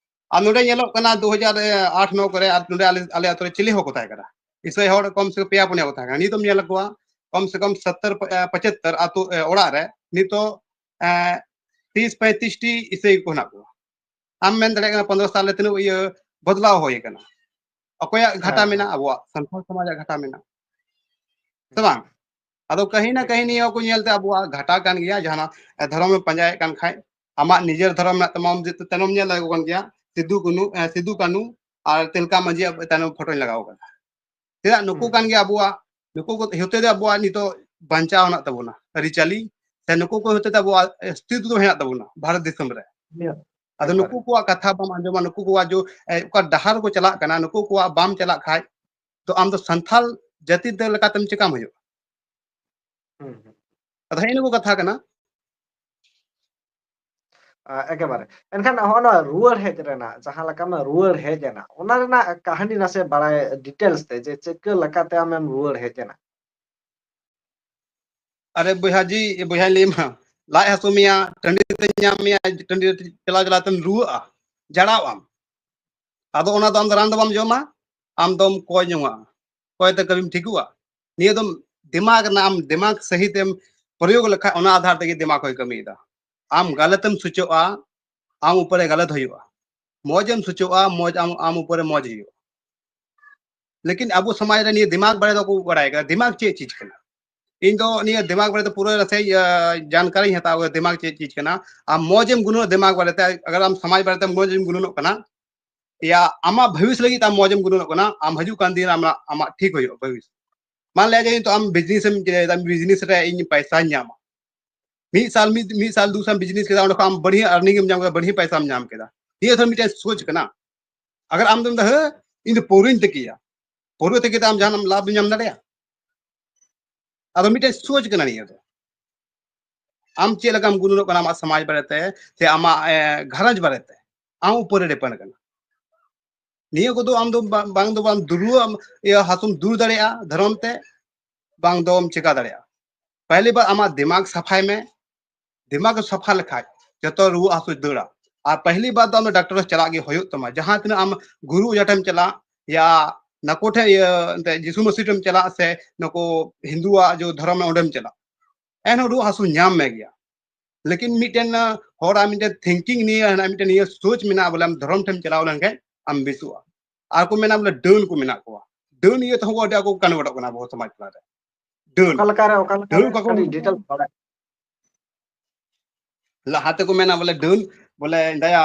ᱟᱨ ᱱᱚᱰᱮ ᱧᱮᱞᱚᱜ ᱠᱟᱱᱟ, ᱫᱩ ᱦᱟᱡᱟᱨ ᱟᱴ ᱱᱚ ᱠᱚᱨᱮ, ᱟᱨ ᱱᱚᱰᱮ ᱟᱞᱮ, ᱟᱞᱮ ᱟᱹᱛᱩ ᱨᱮ ᱪᱤᱞᱤ ᱦᱚᱸ ᱠᱚ ᱛᱟᱦᱮᱸ ᱠᱟᱱᱟ, ᱤᱥᱟᱹᱭ ᱦᱚᱲ ᱠᱚᱢ ᱥᱮ ᱠᱚᱢ ᱯᱮᱭᱟ ᱯᱩᱱᱭᱟ ᱠᱚ ᱛᱟᱦᱮᱸ ᱠᱟᱱᱟ᱾ ᱱᱤᱛ ᱮᱢ ᱧᱮᱞ ᱠᱚᱣᱟ, ᱠᱚᱢ ᱥᱮ ᱠᱚᱢ ᱥᱚᱛᱛᱚᱨ, ᱮ, ᱯᱚᱪᱟᱛᱛᱚᱨ ᱟᱹᱛᱩ, ᱮ, ᱚᱲᱟᱜ ᱨᱮ ᱱᱤᱛᱚᱜ, ᱮ, ᱛᱤᱥ ᱯᱚᱸᱭᱛᱨᱤᱥ ᱴᱤ ᱤᱥᱟᱹᱭ ᱠᱚ ᱦᱮᱱᱟᱜ ᱠᱚᱣᱟ᱾ ᱟᱢ ᱢᱮᱱ ᱫᱟᱲᱮᱭᱟᱜ ᱠᱟᱱᱟ, ᱯᱚᱱᱫᱽᱨᱚ ᱥᱟᱞ ᱨᱮ ᱛᱤᱱᱟᱹᱜ ᱤᱭᱟᱹ ᱵᱚᱫᱞᱟᱣ ᱦᱩᱭ ᱟᱠᱟᱱᱟ᱾ ᱚᱠᱚᱭᱟᱜ ᱜᱷᱟᱴᱟ ᱦᱮᱸ, ᱢᱮᱱᱟᱜᱼᱟ? ᱦᱮᱸ᱾ ᱟᱵᱚᱣᱟᱜ ᱥᱟᱱᱛᱟᱲ ᱥᱚᱢᱟᱡᱟᱜ ᱜᱷᱟᱴᱟ ᱢᱮᱱᱟᱜᱼᱟ, ᱥᱮ ᱦᱩᱸ᱾ ᱵᱟᱝ? ᱟᱫᱚ ᱠᱟᱹᱦᱤ ᱱᱟ ᱴᱷᱤᱠ᱾ ᱠᱟᱹᱦᱤ ᱱᱤᱭᱟᱹ ᱠᱚ ᱧᱮᱞᱛᱮ ᱟᱵᱚᱣᱟᱜ ᱜᱷᱟᱴᱟ ᱠᱟᱱ ᱜᱮᱭᱟ᱾ ᱡᱟᱦᱟᱱᱟᱜ, ᱮ, ᱫᱷᱚᱨᱚᱢ ᱮᱢ ᱯᱟᱸᱡᱟᱭᱮᱫ ᱠᱟᱱ ᱠᱷᱟᱡ, ᱟᱢᱟᱜ ᱱᱤᱡᱮᱨ ᱫᱷᱚᱨᱚᱢ ᱢᱮᱱᱟᱜ ᱛᱟᱢᱟ, ᱟᱢ ᱡᱮ ᱛᱟᱭᱱᱚᱢ ᱧᱮᱞ ᱟᱹᱜᱩ ᱠᱟᱱ ᱜᱮᱭᱟ, ᱥᱤᱫᱩ ᱠᱟᱹᱱᱩ, ᱮ, ᱥᱤᱫᱩ ᱠᱟᱹᱱᱩ ᱟᱨ ᱛᱤᱞᱠᱟ ᱢᱟᱹᱡᱷᱤᱭᱟᱜ ᱛᱟᱭᱱᱚᱢ ᱯᱷᱳᱴᱳᱧ ᱞᱟᱜᱟᱣ ᱠᱟᱫᱟ᱾ ᱪᱮᱫᱟᱜ? ᱱᱩᱠᱩ ᱦᱩᱸ, ᱠᱟᱱ ᱦᱩᱸ᱾ ᱜᱮᱭᱟ ᱟᱵᱚᱣᱟᱜ, ᱱᱩᱠᱩ ᱠᱚ ᱦᱚᱛᱮ ᱛᱮ ᱟᱵᱚᱣᱟᱜ ᱱᱤᱛᱚᱜ ᱵᱟᱧᱪᱟᱣ ᱦᱮᱱᱟᱜ ᱛᱟᱵᱚᱱᱟ ᱟᱹᱨᱤᱪᱟᱹᱞᱤ, ᱥᱮ ᱱᱩᱠᱩ ᱠᱚ ᱦᱚᱛᱮ ᱛᱮ ᱟᱵᱚᱣᱟᱜ ᱚᱥᱛᱤᱛᱛᱚ ᱫᱚ ᱦᱮᱱᱟᱜ ᱛᱟᱵᱚᱱᱟ ᱵᱷᱟᱨᱚᱛ ᱫᱤᱥᱚᱢ ᱨᱮ᱾ ᱱᱤᱭᱟᱹ ᱟᱫᱚ ᱮᱠᱵᱟᱨᱮ᱾ ᱱᱩᱠᱩ ᱠᱚᱣᱟᱜ ᱠᱟᱛᱷᱟ ᱵᱟᱢ ᱟᱸᱡᱚᱢᱟ, ᱱᱩᱠᱩ ᱠᱚᱣᱟᱜ ᱡᱚ-, ᱮ, ᱚᱠᱟ ᱰᱟᱦᱟᱨ ᱠᱚ ᱪᱟᱞᱟᱜ ᱠᱟᱱᱟ, ᱱᱩᱠᱩ ᱠᱚᱣᱟᱜ ᱵᱟᱢ ᱪᱟᱞᱟᱜ ᱠᱷᱟᱡ, ᱛᱚ ᱟᱢ ᱫᱚ ᱥᱟᱱᱛᱷᱟᱞ ᱡᱟᱹᱛᱤ ᱫᱚ ᱞᱮᱠᱟᱛᱮᱢ ᱪᱮᱠᱟᱢ ᱦᱩᱭᱩᱜᱼᱟ? ᱦᱩᱸ, ᱦᱩᱸ᱾ ᱟᱫᱚ ᱦᱮᱸ, ᱤᱱᱟᱹ ᱠᱚ ᱠᱟᱛᱷᱟ ᱠᱟᱱᱟ᱾ ᱟ, ᱮᱠᱮᱵᱟᱨᱮ᱾ ᱮᱱᱠᱷᱟᱱ ᱦᱚᱸᱜᱼᱚ ᱱᱚᱣᱟ ᱨᱩᱣᱟᱹᱲ ᱦᱮᱡ ᱨᱮᱱᱟᱜ, ᱡᱟᱦᱟᱸ ᱞᱮᱠᱟ ᱚᱱᱟ ᱨᱩᱣᱟᱹᱲ ᱦᱮᱡ ᱮᱱᱟ, ᱚᱱᱟ ᱨᱮᱱᱟᱜ ᱠᱟᱹᱦᱱᱤ ᱱᱟᱥᱮ ᱵᱟᱲᱟᱭ details ᱛᱮ, ᱡᱮ ᱪᱤᱠᱟᱹ ᱞᱮᱠᱟᱛᱮ ᱟᱢᱮᱢ ᱨᱩᱣᱟᱹᱲ ᱦᱮᱡ ᱮᱱᱟ? ᱟᱨᱮ ᱵᱚᱭᱦᱟ ᱡᱤ, ᱵᱚᱭᱦᱟᱧ ᱞᱟᱹᱭ ᱟᱢᱟ, ᱞᱟᱡ ᱦᱟᱹᱥᱩ ᱢᱮᱭᱟ, ᱴᱟᱺᱰᱤ ᱛᱮ ᱧᱟᱢ ᱢᱮᱭᱟ, ᱴᱟᱺᱰᱤ ᱨᱮ ᱪᱟᱞᱟᱣ ᱪᱟᱞᱟᱣ ᱛᱮᱢ ᱨᱩᱣᱟᱹᱜᱼᱟ, ᱡᱟᱲᱟᱣ ᱟᱢ᱾ ᱟᱫᱚ ᱚᱱᱟ ᱫᱚ ᱟᱢ ᱫᱚ ᱨᱟᱱ ᱫᱚ ᱵᱟᱢ ᱡᱚᱢᱟ, ᱟᱢ ᱫᱚᱢ ᱠᱚᱭ ᱡᱚᱝᱟ, ᱠᱚᱭ ᱛᱮ ᱠᱟᱹᱢᱤᱢ ᱴᱷᱤᱠᱚᱜᱼᱟ᱾ ᱱᱤᱭᱟᱹ ᱫᱚ ᱫᱤᱢᱟᱜᱽ ᱨᱮᱱᱟᱜ, ᱟᱢ ᱫᱤᱢᱟᱜᱽ ᱥᱟᱹᱦᱤ ᱛᱮᱢ ᱯᱨᱚᱭᱳᱜᱽ ᱞᱮᱠᱷᱟᱡ, ᱚᱱᱟ ᱟᱫᱷᱟᱨ ᱛᱮᱜᱮ ᱫᱤᱢᱟᱜᱽ ᱦᱚᱸᱭ ᱠᱟᱹᱢᱤᱭᱮᱫᱟ᱾ ᱟᱢ ᱜᱟᱞᱟᱛᱮᱢ ᱥᱚᱪᱚᱜᱼᱟ, ᱟᱢ ᱩᱯᱚᱨᱮ ᱜᱟᱞᱟᱛ ᱦᱩᱭᱩᱜᱼᱟ᱾ ᱢᱚᱡᱽ ᱮᱢ ᱥᱚᱪᱚᱜᱼᱟ, ᱢᱚᱡᱽ ᱟᱢ, ᱟᱢ ᱩᱯᱚᱨᱮ ᱢᱚᱡᱽ ᱦᱩᱭᱩᱜᱼᱟ᱾ ᱞᱮᱠᱤᱱ ᱟᱵᱚ ᱥᱚᱢᱟᱡᱽ ᱨᱮ ᱱᱤᱭᱟᱹ ᱫᱤᱢᱟᱜᱽ ᱵᱟᱨᱮ ᱫᱚ ᱵᱟᱠᱚ ᱵᱟᱲᱟᱭ ᱠᱟᱱᱟ, ᱫᱤᱢᱟᱜᱽ ᱪᱮᱫ ᱪᱤᱡᱽ ᱠᱟᱱᱟ᱾ ᱤᱧ ᱫᱚ ᱱᱤᱭᱟᱹ ᱫᱤᱢᱟᱜᱽ ᱵᱟᱨᱮ ᱫᱚ ᱯᱩᱨᱟᱹ ᱱᱟᱥᱮ, ᱤᱭᱟᱹ, ᱡᱟᱱᱠᱟᱨᱤᱧ ᱦᱟᱛᱟᱣ ᱠᱟᱫᱟ, ᱫᱤᱢᱟᱜᱽ ᱪᱮᱫ ᱪᱤᱡᱽ ᱠᱟᱱᱟ᱾ ᱟᱢ ᱢᱚᱡᱽ ᱮᱢ ᱜᱩᱱᱟᱹᱱᱚᱜ ᱫᱤᱢᱟᱜᱽ ᱵᱟᱨᱮᱛᱮ, ᱟᱜᱟᱨ ᱟᱢ ᱥᱚᱢᱟᱡᱽ ᱵᱟᱨᱮᱛᱮ ᱢᱚᱡᱽ ᱮᱢ ᱜᱩᱱᱟᱹᱱᱚᱜ ᱠᱟᱱᱟ, ᱭᱟ ᱟᱢᱟᱜ ᱵᱷᱚᱵᱤᱥ ᱞᱟᱹᱜᱤᱫ ᱟᱢ ᱢᱚᱡᱽ ᱮᱢ ᱜᱩᱱᱟᱹᱱᱚᱜ ᱠᱟᱱᱟ, ᱟᱢ ᱦᱤᱡᱩᱜ ᱠᱟᱱ ᱫᱤᱱ ᱨᱮ ᱟᱢᱟᱜ, ᱟᱢᱟᱜ ᱴᱷᱤᱠ ᱦᱩᱭᱩᱜᱼᱟ ᱵᱷᱚᱵᱤᱥ᱾ ᱢᱟᱱ ᱞᱮᱭᱟ ᱡᱮ ᱱᱤᱛᱚᱜ ᱟᱢ ᱵᱤᱡᱽᱱᱮᱥ ᱮᱢ ᱪᱤᱠᱟᱹᱭᱮᱫᱟ, ᱵᱤᱡᱽᱱᱮᱥ ᱨᱮ ᱤᱧ ᱯᱟᱭᱥᱟᱧ ᱧᱟᱢᱟ, ᱢᱤᱫ ᱥᱟᱞ, ᱢᱤᱫ, ᱢᱤᱫ ᱥᱟᱞ ᱫᱩ ᱥᱟᱞ ᱵᱤᱡᱽᱱᱮᱥ ᱠᱮᱫᱟ, ᱚᱸᱰᱮ ᱠᱷᱚᱱ ᱟᱢ ᱵᱟᱹᱲᱦᱤ ᱟᱨᱱᱤᱝ ᱮᱢ ᱧᱟᱢ ᱠᱮᱫᱟ, ᱵᱟᱹᱲᱦᱤ ᱯᱟᱭᱥᱟᱢ ᱧᱟᱢ ᱠᱮᱫᱟ᱾ ᱱᱤᱭᱟᱹ ᱫᱚ ᱢᱤᱫᱴᱮᱱ ᱥᱳᱪ ᱠᱟᱱᱟ᱾ ᱟᱜᱟᱨ ᱟᱢ ᱫᱚᱢ ᱢᱮᱱᱫᱟ, ᱦᱮᱸ, ᱤᱧ ᱫᱚ ᱯᱟᱹᱣᱨᱟᱹᱧ ᱛᱤᱠᱤᱭᱟ, ᱯᱟᱹᱣᱨᱟᱹ ᱛᱤᱠᱤ ᱛᱮ ᱟᱢ ᱡᱟᱦᱟᱱᱟᱜ ᱞᱟᱵᱷ ᱧᱟᱢ ᱫᱟᱲᱮᱭᱟᱜᱼᱟ? ᱟᱫᱚ ᱢᱤᱫᱴᱮᱱ ᱥᱳᱪ ᱠᱟᱱᱟ ᱱᱤᱭᱟᱹ ᱫᱚ᱾ ᱟᱢ ᱪᱮᱫ ᱞᱮᱠᱟᱢ ᱜᱩᱱᱟᱹᱱᱚᱜ ᱠᱟᱱᱟ ᱟᱢᱟᱜ ᱥᱚᱢᱟᱡᱽ ᱵᱟᱨᱮᱛᱮ ᱥᱮ ᱟᱢᱟᱜ, ᱮ, ᱜᱷᱟᱨᱚᱸᱡᱽ ᱵᱟᱨᱮᱛᱮ, ᱟᱢ ᱩᱯᱚᱨᱮ ᱰᱤᱯᱮᱱᱰ ᱠᱟᱱᱟ᱾ ᱱᱤᱭᱟᱹ ᱠᱚᱫᱚ ᱟᱢ ᱫᱚ ᱵᱟ-, ᱵᱟᱝ ᱫᱚ ᱵᱟᱝ ᱫᱩᱨᱩᱣᱟᱹ ᱟᱢ, ᱤᱭᱟᱹ, ᱦᱟᱹᱥᱩᱢ ᱫᱩᱨ ᱫᱟᱲᱮᱭᱟᱜᱼᱟ ᱫᱷᱚᱨᱚᱢ ᱛᱮ, ᱵᱟᱝ ᱫᱚᱢ ᱪᱮᱠᱟ ᱫᱟᱲᱮᱭᱟᱜᱼᱟ᱾ ᱯᱟᱦᱞᱤ ᱵᱟᱨ ᱟᱢᱟᱜ ᱫᱤᱢᱟᱜᱽ ᱥᱟᱯᱷᱟᱭ ᱢᱮ, ᱫᱤᱢᱟᱜᱽ ᱥᱟᱯᱷᱟ ᱞᱮᱠᱷᱟᱡ ᱡᱚᱛᱚ ᱨᱩᱣᱟᱹ ᱦᱟᱹᱥᱩ ᱫᱟᱹᱲᱟ᱾ ᱟᱨ ᱯᱟᱦᱞᱤ ᱵᱟᱨ ᱫᱚ ᱟᱢ ᱫᱚ ᱰᱟᱠᱛᱚᱨ ᱪᱟᱞᱟᱜ ᱜᱮ ᱦᱩᱭᱩᱜ ᱛᱟᱢᱟ, ᱡᱟᱦᱟᱸ ᱛᱤᱱᱟᱹᱜ ᱟᱢ ᱜᱩᱨᱩ ᱚᱡᱷᱟ ᱴᱷᱮᱱ ᱪᱟᱞᱟᱜ ᱭᱟ ᱱᱟᱠᱚ ᱴᱷᱮᱱ, ᱤᱭᱟᱹ, ᱮᱱᱛᱮ ᱡᱤᱥᱩ ᱢᱟᱹᱥᱤ ᱴᱷᱮᱱ ᱪᱟᱞᱟᱜ ᱥᱮ ᱱᱩᱠᱩ ᱦᱤᱱᱫᱩᱣᱟᱜ ᱡᱚ ᱫᱷᱚᱨᱚᱢ ᱚᱸᱰᱮᱢ ᱪᱟᱞᱟᱜ, ᱮᱱᱦᱚᱸ ᱨᱩᱣᱟᱹ ᱦᱟᱹᱥᱩ ᱧᱟᱢ ᱢᱮ ᱜᱮᱭᱟ᱾ ᱞᱮᱠᱤᱱ ᱢᱤᱫᱴᱮᱱ, ᱟ, ᱦᱚᱲᱟᱜ ᱢᱤᱫᱴᱮᱱ ᱛᱷᱤᱝᱠᱤᱝ ᱱᱤᱭᱟᱹ ᱦᱮᱱᱟᱜᱼᱟ, ᱢᱤᱫᱴᱮᱱ ᱱᱤᱭᱟᱹ ᱥᱳᱪ ᱢᱮᱱᱟᱜᱼᱟ, ᱵᱚᱞᱮ ᱟᱢ ᱫᱷᱚᱨᱚᱢ ᱴᱷᱮᱱ ᱪᱟᱞᱟᱣ ᱞᱮᱱᱠᱷᱟᱱ ᱟᱢ ᱵᱮᱥᱚᱜᱼᱟ᱾ ᱟᱨ ᱠᱚ ᱢᱮᱱᱟ ᱵᱚᱞᱮ ᱰᱟᱹᱱ ᱠᱚ ᱢᱮᱱᱟᱜ ᱠᱚᱣᱟ, ᱰᱟᱹᱱ ᱤᱭᱟᱹ ᱛᱮᱦᱚᱸ ᱟᱹᱰᱤ ᱟᱸᱴ ᱠᱚ ᱠᱚᱱᱵᱷᱟᱨᱴᱚᱜ ᱠᱟᱱᱟ ᱟᱵᱚ ᱥᱚᱢᱟᱡᱽ ᱛᱟᱞᱟᱨᱮ᱾ ᱰᱟᱹᱱ, ᱚᱠᱟ ᱞᱮᱠᱟᱨᱮ, ᱚᱠᱟ ᱞᱮᱠᱟᱨᱮ? ᱰᱟᱹᱱ ᱚᱠᱟ ᱠᱚ ᱠᱟᱹᱴᱤᱡ ᱰᱤᱴᱮᱞ ᱵᱟᱲᱟᱭ᱾ ᱞᱟᱦᱟ ᱛᱮᱠᱚ ᱢᱮᱱᱟ ᱵᱚᱞᱮ ᱰᱟᱹᱱ, ᱵᱚᱞᱮ ᱫᱟᱭᱟ,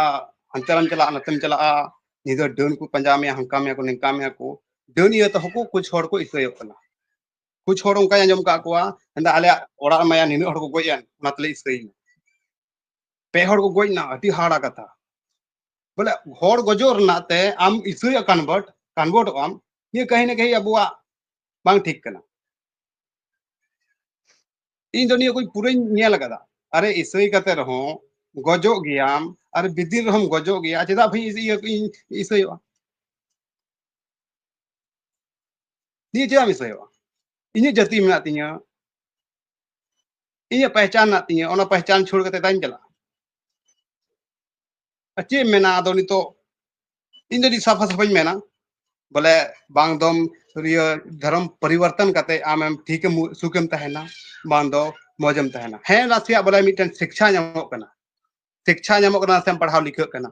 ᱦᱟᱱᱛᱮ ᱨᱮᱢ ᱪᱟᱞᱟᱜᱼᱟ, ᱱᱚᱛᱮᱢ ᱪᱟᱞᱟᱜᱼᱟ, ᱧᱤᱫᱟᱹ ᱰᱟᱹᱱ ᱠᱚ ᱯᱟᱸᱡᱟ ᱢᱮᱭᱟ, ᱦᱟᱱᱠᱟ ᱢᱮᱭᱟ ᱠᱚ, ᱱᱤᱝᱠᱟ ᱢᱮᱭᱟ ᱠᱚ᱾ ᱰᱟᱹᱱ ᱤᱭᱟᱹ ᱛᱮᱦᱚᱸ ᱠᱚ ᱠᱩᱪ ᱦᱚᱲ ᱠᱚ ᱤᱥᱟᱹᱭᱚᱜ ᱠᱟᱱᱟ᱾ ᱠᱩᱪ ᱦᱚᱲ ᱚᱱᱠᱟᱧ ᱟᱸᱡᱚᱢ ᱠᱟᱜ ᱠᱚᱣᱟ, ᱢᱮᱱᱫᱟ, ᱟᱞᱮᱭᱟᱜ ᱚᱲᱟᱜ ᱨᱮᱢᱟ ᱭᱟ ᱱᱤᱱᱟᱹᱜ ᱦᱚᱲ ᱠᱚ ᱜᱚᱡ ᱮᱱ, ᱚᱱᱟ ᱛᱮᱞᱮ ᱤᱥᱟᱹᱭᱮᱱᱟ᱾ ᱯᱮ ᱦᱚᱲ ᱠᱚ ᱜᱚᱡ ᱮᱱᱟ, ᱟᱹᱰᱤ ᱦᱟᱦᱟᱲᱟ ᱠᱟᱛᱷᱟ᱾ ᱵᱚᱞᱮ ᱦᱚᱲ ᱜᱚᱡᱚᱜ ᱨᱮᱱᱟᱜ ᱛᱮ ᱟᱢ ᱤᱥᱟᱹᱭᱟ ᱠᱚᱱᱵᱷᱟᱨᱴ, ᱠᱚᱱᱵᱷᱟᱨᱴᱚᱜ ᱟᱢ, ᱱᱤᱭᱟᱹ ᱠᱟᱹᱦᱤ ᱱᱟ ᱠᱟᱹᱦᱤ ᱟᱵᱚᱣᱟᱜ ᱵᱟᱝ ᱴᱷᱤᱠ ᱠᱟᱱᱟ᱾ ᱤᱧ ᱫᱚ ᱱᱤᱭᱟᱹ ᱠᱚ ᱯᱩᱨᱟᱹᱧ ᱧᱮᱞ ᱟᱠᱟᱫᱟ᱾ ᱟᱨᱮ ᱤᱥᱟᱹᱭ ᱠᱟᱛᱮ ᱨᱮᱦᱚᱸ ᱜᱚᱡᱚᱜ ᱜᱮᱭᱟᱢ, ᱟᱨ ᱵᱤᱫᱤᱱ ᱨᱮᱦᱚᱸᱢ ᱜᱚᱡᱚᱜ ᱜᱮᱭᱟ, ᱪᱮᱫᱟᱜ ᱵᱷᱟᱹᱧ ᱤᱥ-, ᱤᱭᱟᱹ, ᱤᱧ ᱤᱥᱟᱹᱭᱚᱜᱼᱟ? ᱱᱤᱭᱟᱹ ᱪᱮᱫᱟᱜ ᱮᱢ ᱤᱥᱟᱹᱭᱚᱜᱼᱟ? ᱤᱧᱟᱹᱜ ᱡᱟᱹᱛᱤ ᱢᱮᱱᱟᱜ ᱛᱤᱧᱟᱹ, ᱤᱧᱟᱹᱜ ᱯᱮᱦᱪᱟᱱ ᱢᱮᱱᱟᱜ ᱛᱤᱧᱟᱹ, ᱚᱱᱟ ᱯᱮᱦᱪᱟᱱ ᱪᱷᱳᱲ ᱠᱟᱛᱮ ᱫᱟᱧ ᱪᱟᱞᱟᱜᱼᱟ? ᱟᱨ ᱪᱮᱫ ᱮᱢ ᱢᱮᱱᱟ? ᱟᱫᱚ ᱱᱤᱛᱚᱜ ᱤᱧ ᱫᱚ ᱟᱹᱰᱤ ᱥᱟᱯᱷᱟ ᱥᱟᱯᱷᱟᱧ ᱢᱮᱱᱟ, ᱵᱚᱞᱮ ᱵᱟᱝ ᱫᱚᱢ ᱤᱭᱟᱹ ᱫᱷᱚᱨᱚᱢ ᱯᱚᱨᱤᱵᱚᱨᱛᱚᱱ ᱠᱟᱛᱮ ᱟᱢᱮᱢ ᱴᱷᱤᱠᱮᱢ ᱥᱩᱠᱮᱢ ᱛᱟᱦᱮᱱᱟ, ᱵᱟᱝ ᱫᱚ ᱢᱚᱡᱮᱢ ᱛᱟᱦᱮᱱᱟ᱾ ᱦᱮᱸ, ᱱᱟᱥᱮᱭᱟᱜ ᱵᱚᱞᱮ ᱢᱤᱫᱴᱮᱱ ᱥᱤᱠᱪᱷᱟ ᱧᱟᱢᱚᱜ ᱠᱟᱱᱟ, ᱥᱤᱠᱪᱷᱟ ᱧᱟᱢᱚᱜ ᱠᱟᱱᱟ, ᱱᱟᱥᱮᱢ ᱯᱟᱲᱦᱟᱣ ᱞᱤᱠᱷᱟᱹᱜ ᱠᱟᱱᱟ,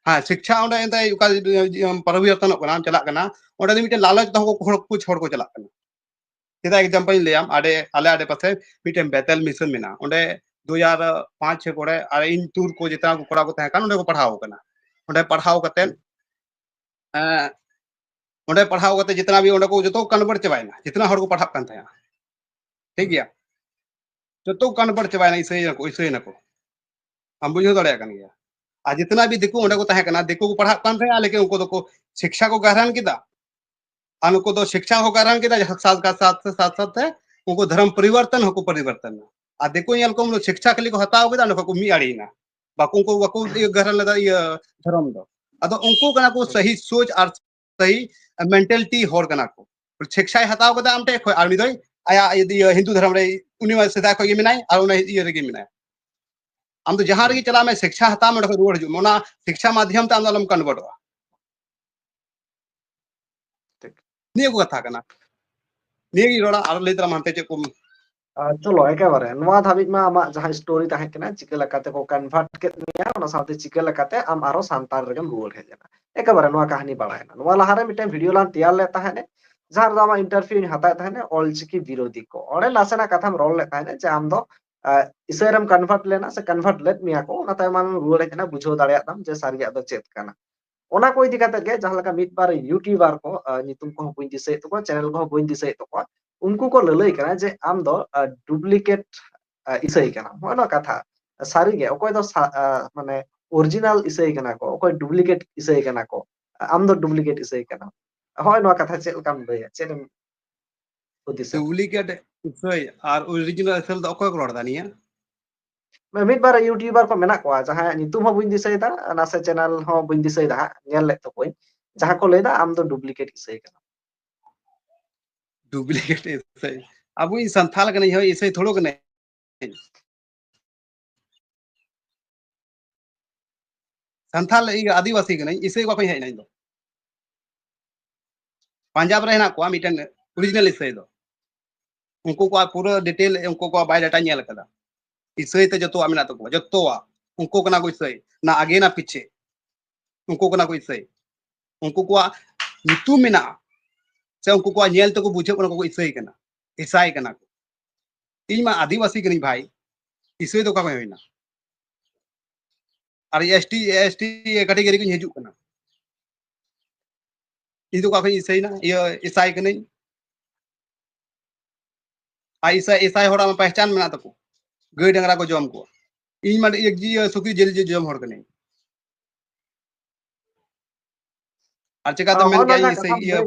ᱦᱮᱸ, ᱥᱤᱠᱪᱷᱟ ᱚᱸᱰᱮ ᱮᱱᱛᱮ ᱚᱠᱟ, ᱤᱭᱟᱹ, ᱯᱚᱨᱤᱵᱚᱨᱛᱚᱱᱚᱜ ᱠᱟᱱᱟ, ᱪᱟᱞᱟᱜ ᱠᱟᱱᱟ, ᱚᱸᱰᱮ ᱫᱚ ᱢᱤᱫᱴᱮᱱ ᱞᱟᱞᱚᱪ ᱫᱚ ᱦᱚᱲ ᱠᱚ, ᱦᱚᱲ ᱠᱚ ᱪᱟᱞᱟᱜ ᱠᱟᱱᱟ᱾ ᱪᱮᱫᱟᱜ example ᱤᱧ ᱞᱟᱹᱭᱟᱢ, ᱟᱰᱮ, ᱟᱞᱮ ᱟᱰᱮ ᱯᱟᱥᱮ ᱢᱤᱫᱴᱮᱱ ᱵᱮᱛᱮᱞ mission ᱢᱮᱱᱟᱜᱼᱟ, ᱚᱸᱰᱮ ᱫᱩ ᱦᱟᱡᱟᱨ ᱯᱟᱸᱪ ᱪᱷᱚᱭ ᱠᱚᱨᱮ ᱟᱨ ᱤᱧ ᱛᱩᱨ ᱠᱚ ᱡᱮᱛᱟ ᱠᱚ ᱠᱚᱲᱟ ᱠᱚ ᱛᱟᱦᱮᱸ ᱠᱟᱱ, ᱚᱸᱰᱮ ᱠᱚ ᱯᱟᱲᱦᱟᱣ ᱠᱟᱱᱟ᱾ ᱚᱸᱰᱮ ᱯᱟᱲᱦᱟᱣ ᱠᱟᱛᱮ, ᱮᱸ, ᱚᱸᱰᱮ ᱯᱟᱲᱦᱟᱣ ᱠᱟᱛᱮ ᱡᱮᱛᱱᱟ ᱵᱤ ᱚᱸᱰᱮ ᱠᱚ ᱡᱚᱛᱚ ᱠᱚ convert ᱪᱟᱵᱟᱭᱮᱱᱟ, ᱡᱮᱛᱱᱟ ᱦᱚᱲ ᱠᱚ ᱯᱟᱲᱦᱟᱜ ᱠᱟᱱ ᱛᱟᱦᱮᱸᱱᱟ, ᱴᱷᱤᱠ ᱜᱮᱭᱟ, ᱡᱚᱛᱚ ᱠᱚ convert ᱪᱟᱵᱟᱭᱮᱱᱟ, ᱤᱥᱟᱹᱭ ᱱᱟᱠᱚ, ᱤᱥᱟᱹᱭ ᱱᱟᱠᱚ᱾ ᱟᱢ ᱵᱩᱡᱷᱟᱹᱣ ᱫᱟᱲᱮᱭᱟᱜ ᱠᱟᱱ ᱜᱮᱭᱟ᱾ ᱟᱨ ᱡᱮᱛᱱᱟ ᱵᱤ ᱫᱤᱠᱩ ᱚᱸᱰᱮ ᱠᱚ ᱛᱟᱦᱮᱸ ᱠᱟᱱᱟ, ᱫᱤᱠᱩ ᱠᱚ ᱯᱟᱲᱦᱟᱜ ᱠᱟᱱ ᱛᱟᱦᱮᱸᱱᱟ, ᱞᱮᱠᱤᱱ ᱩᱱᱠᱩ ᱫᱚᱠᱚ ᱥᱤᱠᱪᱷᱟ ᱠᱚ ᱜᱨᱚᱦᱚᱱ ᱠᱮᱫᱟ, ᱟᱨ ᱱᱩᱠᱩ ᱫᱚ ᱥᱤᱠᱪᱷᱟ ᱦᱚᱸ ᱜᱨᱚᱦᱚᱱ ᱠᱮᱫᱟ, ᱥᱟᱛ ᱥᱟᱛ ᱥᱟᱛ ᱥᱟᱛ ᱥᱟᱛ ᱥᱟᱛ ᱛᱮ ᱩᱱᱠᱩ ᱫᱷᱚᱨᱚᱢ ᱯᱚᱨᱤᱵᱚᱨᱛᱚᱱ ᱦᱚᱸᱠᱚ ᱯᱚᱨᱤᱵᱚᱨᱛᱚᱱ ᱮᱱᱟ᱾ ᱟᱨ ᱫᱤᱠᱩ ᱧᱮᱞ ᱠᱚᱢ, ᱥᱤᱠᱪᱷᱟ ᱠᱷᱟᱹᱞᱤ ᱠᱚ ᱦᱟᱛᱟᱣ ᱠᱮᱫᱟ, ᱱᱩᱠᱩ ᱠᱚ ᱢᱤᱫ ᱟᱲᱮᱭᱮᱱᱟ, ᱵᱟᱠᱚ, ᱩᱱᱠᱩ ᱵᱟᱠᱚ ᱤᱭᱟᱹ ᱜᱨᱚᱦᱚᱱ ᱞᱮᱫᱟ ᱤᱭᱟᱹ ᱫᱷᱚᱨᱚᱢ ᱫᱚ᱾ ᱟᱫᱚ ᱩᱱᱠᱩ ᱠᱟᱱᱟ ᱠᱚ ᱥᱟᱹᱦᱤ ᱥᱳᱪ ᱟᱨ ᱥᱟᱹᱦᱤ mentality ᱦᱚᱲ ᱠᱟᱱᱟ ᱠᱚ᱾ ᱥᱤᱠᱪᱷᱟᱭ ᱦᱟᱛᱟᱣ ᱠᱮᱫᱟ ᱟᱢ ᱴᱷᱮᱱ ᱠᱷᱚᱱ, ᱟᱨ ᱩᱱᱤ ᱫᱚᱭ ᱟᱭᱟᱜ ᱤᱭᱟᱹ ᱦᱤᱱᱫᱩ ᱫᱷᱚᱨᱚᱢ ᱨᱮ, ᱩᱱᱤ ᱢᱟ ᱥᱮᱫᱟᱭ ᱠᱷᱚᱱ ᱜᱮ ᱢᱮᱱᱟᱭ, ᱟᱨ ᱚᱱᱟ ᱤᱭᱟᱹ ᱨᱮᱜᱮ ᱢᱮᱱᱟᱭ᱾ ᱟᱢ ᱫᱚ ᱡᱟᱦᱟᱸ ᱨᱮᱜᱮ ᱪᱟᱞᱟᱜ ᱢᱮ, ᱥᱤᱠᱪᱷᱟ ᱦᱟᱛᱟᱣ ᱢᱮ, ᱚᱸᱰᱮ ᱠᱷᱚᱱ ᱨᱩᱣᱟᱹᱲ ᱦᱤᱡᱩᱜ ᱢᱮ, ᱚᱱᱟ ᱥᱤᱠᱪᱷᱟ ᱢᱟᱫᱽᱫᱷᱚᱢ ᱛᱮ ᱟᱢ ᱫᱚ ᱟᱞᱚᱢ convertᱚᱜᱼᱟ᱾ ᱴᱷᱤᱠ᱾ ᱱᱤᱭᱟᱹ ᱠᱚ ᱠᱟᱛᱷᱟ ᱠᱟᱱᱟ, ᱱᱤᱭᱟᱹ ᱜᱤᱧ ᱨᱚᱲᱟ᱾ ᱟᱨ ᱞᱟᱹᱭ ᱛᱟᱞᱟᱝ ᱢᱮ ᱦᱟᱱᱛᱮ ᱪᱮᱫ ᱠᱚᱢ᱾ ᱟᱨ ᱪᱚᱞᱚ, ᱮᱠᱮᱵᱟᱨᱮ ᱱᱚᱣᱟ ᱫᱷᱟᱹᱵᱤᱡ ᱢᱟ ᱟᱢᱟᱜ ᱡᱟᱦᱟᱸ story ᱛᱟᱦᱮᱸ ᱠᱟᱱᱟ, ᱪᱤᱠᱟᱹ ᱞᱮᱠᱟᱛᱮ ᱠᱚ convert ᱠᱮᱫ ᱢᱮᱭᱟ, ᱚᱱᱟ ᱥᱟᱶᱛᱮ ᱪᱤᱠᱟᱹ ᱞᱮᱠᱟᱛᱮ ᱟᱢ ᱟᱨᱚ ᱥᱟᱱᱛᱟᱲ ᱨᱮᱜᱮᱢ ᱨᱩᱣᱟᱹᱲ ᱦᱮᱡ ᱮᱱᱟ, ᱮᱠᱮᱵᱟᱨᱮ ᱱᱚᱣᱟ ᱠᱟᱹᱦᱱᱤ ᱵᱟᱲᱟᱭᱮᱱᱟ᱾ ᱱᱚᱣᱟ ᱞᱟᱦᱟᱨᱮ ᱢᱤᱫᱴᱮᱱ video ᱞᱟᱝ ᱛᱮᱭᱟᱨ ᱞᱮᱫ ᱛᱟᱦᱮᱸᱫ, ᱡᱟᱦᱟᱸ ᱨᱮᱫᱚ ᱟᱢᱟᱜ interview ᱤᱧ ᱦᱟᱛᱟᱣᱮᱫ ᱛᱟᱦᱮᱸᱫ ᱚᱞᱪᱤᱠᱤ ᱵᱤᱨᱳᱫᱷᱤ ᱠᱚ᱾ ᱚᱸᱰᱮ ᱱᱟᱥᱮᱱᱟᱜ ᱠᱟᱛᱷᱟᱢ ᱨᱚᱲ ᱞᱮᱫ ᱛᱟᱦᱮᱸᱫ ᱡᱮ ᱟᱢ ᱫᱚ, ᱟᱸ, ᱤᱥᱟᱹᱭ ᱨᱮᱢ convert ᱞᱮᱱᱟ ᱥᱮ convert ᱞᱮᱫ ᱢᱮᱭᱟ ᱠᱚ, ᱚᱱᱟ ᱛᱟᱭᱚᱢ ᱟᱢᱮᱢ ᱨᱩᱣᱟᱹᱲ ᱦᱮᱡ ᱮᱱᱟ, ᱵᱩᱡᱷᱟᱹᱣ ᱫᱟᱲᱮᱭᱟᱜ ᱛᱟᱢ ᱡᱮ ᱥᱟᱹᱨᱤᱭᱟᱜ ᱫᱚ ᱪᱮᱫ ᱠᱟᱱᱟ᱾ ᱚᱱᱟ ᱠᱚ ᱤᱫᱤ ᱠᱟᱛᱮ ᱜᱮ ᱡᱟᱦᱟᱸ ᱞᱮᱠᱟ ᱢᱤᱫ ᱵᱟᱨ YouTuber ᱠᱚ, ᱟᱸ, ᱧᱩᱛᱩᱢ ᱠᱚᱦᱚᱸ ᱵᱟᱹᱧ ᱫᱤᱥᱟᱹᱭᱮᱫ ᱛᱟᱠᱚᱣᱟ, channel ᱠᱚᱦᱚᱸ ᱵᱟᱹᱧ ᱫᱤᱥᱟᱹᱭᱮᱫ ᱛᱟᱠᱚᱣᱟ, ᱩᱱᱠᱩ ᱠᱚ ᱞᱟᱹᱞᱟᱹᱭ ᱠᱟᱱᱟ ᱡᱮ ᱟᱢ ᱫᱚ, ᱟᱸ, duplicate, ᱟᱸ, ᱤᱥᱟᱹᱭ ᱠᱟᱱᱟᱢ᱾ ᱦᱚᱸᱜᱼᱚ ᱱᱚᱣᱟ ᱠᱟᱛᱷᱟ ᱥᱟᱹᱨᱤ ᱜᱮ, ᱚᱠᱚᱭ ᱫᱚ ᱥᱟ-, ᱟᱸ, ᱢᱟᱱᱮ original ᱤᱥᱟᱹᱭ ᱠᱟᱱᱟ ᱠᱚ, ᱚᱠᱚᱭ duplicate ᱤᱥᱟᱹᱭ ᱠᱟᱱᱟ ᱠᱚ, ᱟᱢ ᱫᱚ duplicate ᱤᱥᱟᱹᱭ ᱠᱟᱱᱟᱢ᱾ ᱦᱚᱸᱜᱼᱚ ᱱᱚᱣᱟ ᱠᱟᱛᱷᱟ ᱪᱮᱫ ᱞᱮᱠᱟᱢ ᱞᱟᱹᱭᱟ, ᱪᱮᱫ ᱮᱢ ᱦᱩᱫᱤᱥᱟ? Duplicate ᱤᱥᱟᱹᱭ ᱟᱨ original ᱤᱥᱟᱹᱭ ᱫᱚ ᱚᱠᱚᱭ ᱠᱚ ᱨᱚᱲ ᱮᱫᱟ ᱱᱤᱭᱟᱹ? ᱢᱤᱫ ᱵᱟᱨ YouTuber ᱠᱚ ᱢᱮᱱᱟᱜ ᱠᱚᱣᱟ, ᱡᱟᱦᱟᱸᱭᱟᱜ ᱧᱩᱛᱩᱢ ᱦᱚᱸ ᱵᱟᱹᱧ ᱫᱤᱥᱟᱹᱭᱮᱫᱟ, ᱱᱟᱥᱮ channel ᱦᱚᱸ ᱵᱟᱹᱧ ᱫᱤᱥᱟᱹᱭᱮᱫᱟ ᱦᱟᱸᱜ, ᱧᱮᱞ ᱞᱮᱫ ᱛᱟᱠᱚᱣᱟᱹᱧ, ᱡᱟᱦᱟᱸ ᱠᱚ ᱞᱟᱹᱭᱫᱟ ᱟᱢ ᱫᱚ duplicate ᱤᱥᱟᱹᱭ ᱠᱟᱱᱟᱢ᱾ Duplicate ᱤᱥᱟᱹᱭ? ᱟᱵᱚ, ᱤᱧ ᱥᱟᱱᱛᱟᱲ ᱠᱟᱹᱱᱟᱹᱧ, ᱦᱳᱭ, ᱤᱥᱟᱹᱭ ᱛᱷᱚᱲᱚ ᱠᱟᱹᱱᱟᱹᱧ᱾ ᱥᱟᱱᱛᱟᱲ, ᱤᱧ ᱟᱹᱫᱤᱵᱟᱹᱥᱤ ᱠᱟᱹᱱᱟᱹᱧ, ᱤᱥᱟᱹᱭ ᱚᱠᱟ ᱠᱷᱚᱱ ᱦᱮᱡ ᱮᱱᱟ ᱤᱧ ᱫᱚ? ᱯᱟᱧᱡᱟᱵᱽ ᱨᱮ ᱦᱮᱱᱟᱜ ᱠᱚᱣᱟ ᱢᱤᱫᱴᱮᱱ original ᱤᱥᱟᱹᱭ ᱫᱚ᱾ ᱩᱱᱠᱩ ᱠᱚᱣᱟᱜ ᱯᱩᱨᱟᱹ detail, ᱩᱱᱠᱩ ᱠᱚᱣᱟᱜ biodata ᱧᱮᱞ ᱟᱠᱟᱫᱟ᱾ ᱤᱥᱟᱹᱭ ᱛᱮ ᱡᱚᱛᱚᱣᱟᱜ ᱢᱮᱱᱟᱜ ᱛᱟᱠᱚᱣᱟ, ᱡᱚᱛᱚᱣᱟᱜ᱾ ᱩᱱᱠᱩ ᱠᱟᱱᱟ ᱠᱚ ᱤᱥᱟᱹᱭ, ᱱᱟ ᱟᱜᱮ ᱱᱟ ᱯᱤᱪᱷᱮ᱾ ᱩᱱᱠᱩ ᱠᱟᱱᱟ ᱠᱚ ᱤᱥᱟᱹᱭ᱾ ᱩᱱᱠᱩ ᱠᱚᱣᱟᱜ ᱧᱩᱛᱩᱢ ᱢᱮᱱᱟᱜᱼᱟ, ᱥᱮ ᱩᱱᱠᱩ ᱠᱚᱣᱟᱜ ᱧᱮᱞ ᱛᱮᱠᱚ ᱵᱩᱡᱷᱟᱹᱜ ᱠᱟᱱᱟ ᱩᱱᱠᱩ ᱠᱚ ᱤᱥᱟᱹᱭ ᱠᱟᱱᱟ, ᱤᱥᱟᱭ ᱠᱟᱱᱟ ᱠᱚ᱾ ᱤᱧ ᱢᱟ ᱟᱹᱫᱤᱵᱟᱹᱥᱤ ᱠᱟᱹᱱᱟᱹᱧ ᱵᱷᱟᱭ, ᱤᱥᱟᱹᱭ ᱫᱚ ᱚᱠᱟ ᱠᱷᱚᱱ ᱦᱩᱭᱱᱟ? ᱟᱨ ST ST category ᱠᱷᱚᱱ ᱦᱤᱡᱩᱜ ᱠᱟᱱᱟ᱾ ᱤᱧ ᱫᱚ ᱚᱠᱟ ᱠᱷᱚᱱ ᱤᱥᱟᱹᱭ ᱱᱟ? ᱤᱭᱟᱹ, ᱤᱥᱟᱭ ᱠᱟᱹᱱᱟᱹᱧ᱾ ᱟᱨ ᱤᱥᱟᱭ, ᱤᱥᱟᱭ ᱦᱚᱲᱟᱜ ᱢᱟ ᱯᱮᱦᱪᱟᱱ ᱢᱮᱱᱟᱜ ᱛᱟᱠᱚ, ᱜᱟᱹᱭ ᱰᱟᱝᱨᱟ ᱠᱚ ᱡᱚᱢ ᱠᱚᱣᱟ᱾ ᱤᱧ ᱢᱟ ᱤᱭᱟᱹ, ᱤᱭᱟᱹ, ᱥᱩᱠᱨᱤ ᱡᱤᱞ ᱡᱚᱢ ᱦᱚᱲ ᱠᱟᱹᱱᱟᱹᱧ᱾ ᱟᱨ ᱪᱮᱠᱟᱛᱮᱢ ᱢᱮᱱ ᱠᱮᱭᱟ ᱤᱧ ᱤᱥᱟᱹᱭ, ᱤᱭᱟᱹ,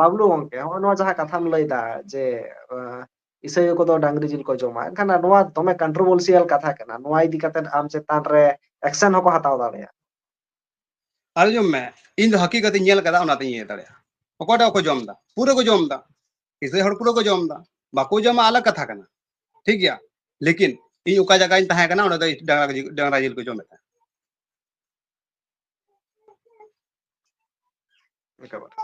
ᱵᱟᱵᱞᱩ ᱜᱚᱝᱠᱮ, ᱦᱚᱸᱜᱼᱚ ᱱᱚᱣᱟ ᱡᱟᱦᱟᱸ ᱠᱟᱛᱷᱟᱢ ᱞᱟᱹᱭᱫᱟ ᱡᱮ, ᱟᱸ, ᱤᱥᱟᱹᱭ ᱠᱚᱫᱚ ᱰᱟᱝᱨᱤ ᱡᱤᱞ ᱠᱚ ᱡᱚᱢᱟ, ᱮᱱᱠᱷᱟᱱ ᱱᱚᱣᱟ ᱫᱚᱢᱮ controversial ᱠᱟᱛᱷᱟ ᱠᱟᱱᱟ᱾ ᱱᱚᱣᱟ ᱤᱫᱤ ᱠᱟᱛᱮ ᱟᱢ ᱪᱮᱛᱟᱱ ᱨᱮ action ᱦᱚᱸᱠᱚ ᱦᱟᱛᱟᱣ ᱫᱟᱲᱮᱭᱟᱜᱼᱟ᱾ ᱟᱸᱡᱚᱢ ᱢᱮ, ᱤᱧ ᱫᱚ ᱦᱟᱹᱠᱤ ᱠᱟᱛᱮᱧ ᱧᱮᱞ ᱠᱟᱫᱟ, ᱚᱱᱟᱛᱮᱧ ᱤᱭᱟᱹ ᱫᱟᱲᱮᱭᱟᱜᱼᱟ᱾ ᱚᱠᱚᱭᱴᱟᱜ ᱵᱟᱠᱚ ᱡᱚᱢ ᱫᱟ? ᱯᱩᱨᱟᱹ ᱠᱚ ᱡᱚᱢ ᱫᱟ᱾ ᱤᱥᱟᱹᱭ ᱦᱚᱲ ᱯᱩᱨᱟᱹ ᱠᱚ ᱡᱚᱢ ᱫᱟ᱾ ᱵᱟᱠᱚ ᱡᱚᱢᱟ, ᱟᱞᱟᱜᱽ ᱠᱟᱛᱷᱟ ᱠᱟᱱᱟ, ᱴᱷᱤᱠ ᱜᱮᱭᱟ᱾ ᱞᱮᱠᱤᱱ ᱤᱧ ᱚᱠᱟ ᱡᱟᱭᱜᱟᱧ ᱛᱟᱦᱮᱸ ᱠᱟᱱᱟ, ᱚᱸᱰᱮ ᱫᱚ ᱰᱟᱝᱨᱟ ᱡᱤᱞ, ᱰᱟᱝᱨᱟ ᱡᱤᱞ ᱠᱚ ᱡᱚᱢᱮᱫ ᱛᱟᱦᱮᱸᱫ᱾ ᱮᱠᱮᱵᱟᱨᱮ᱾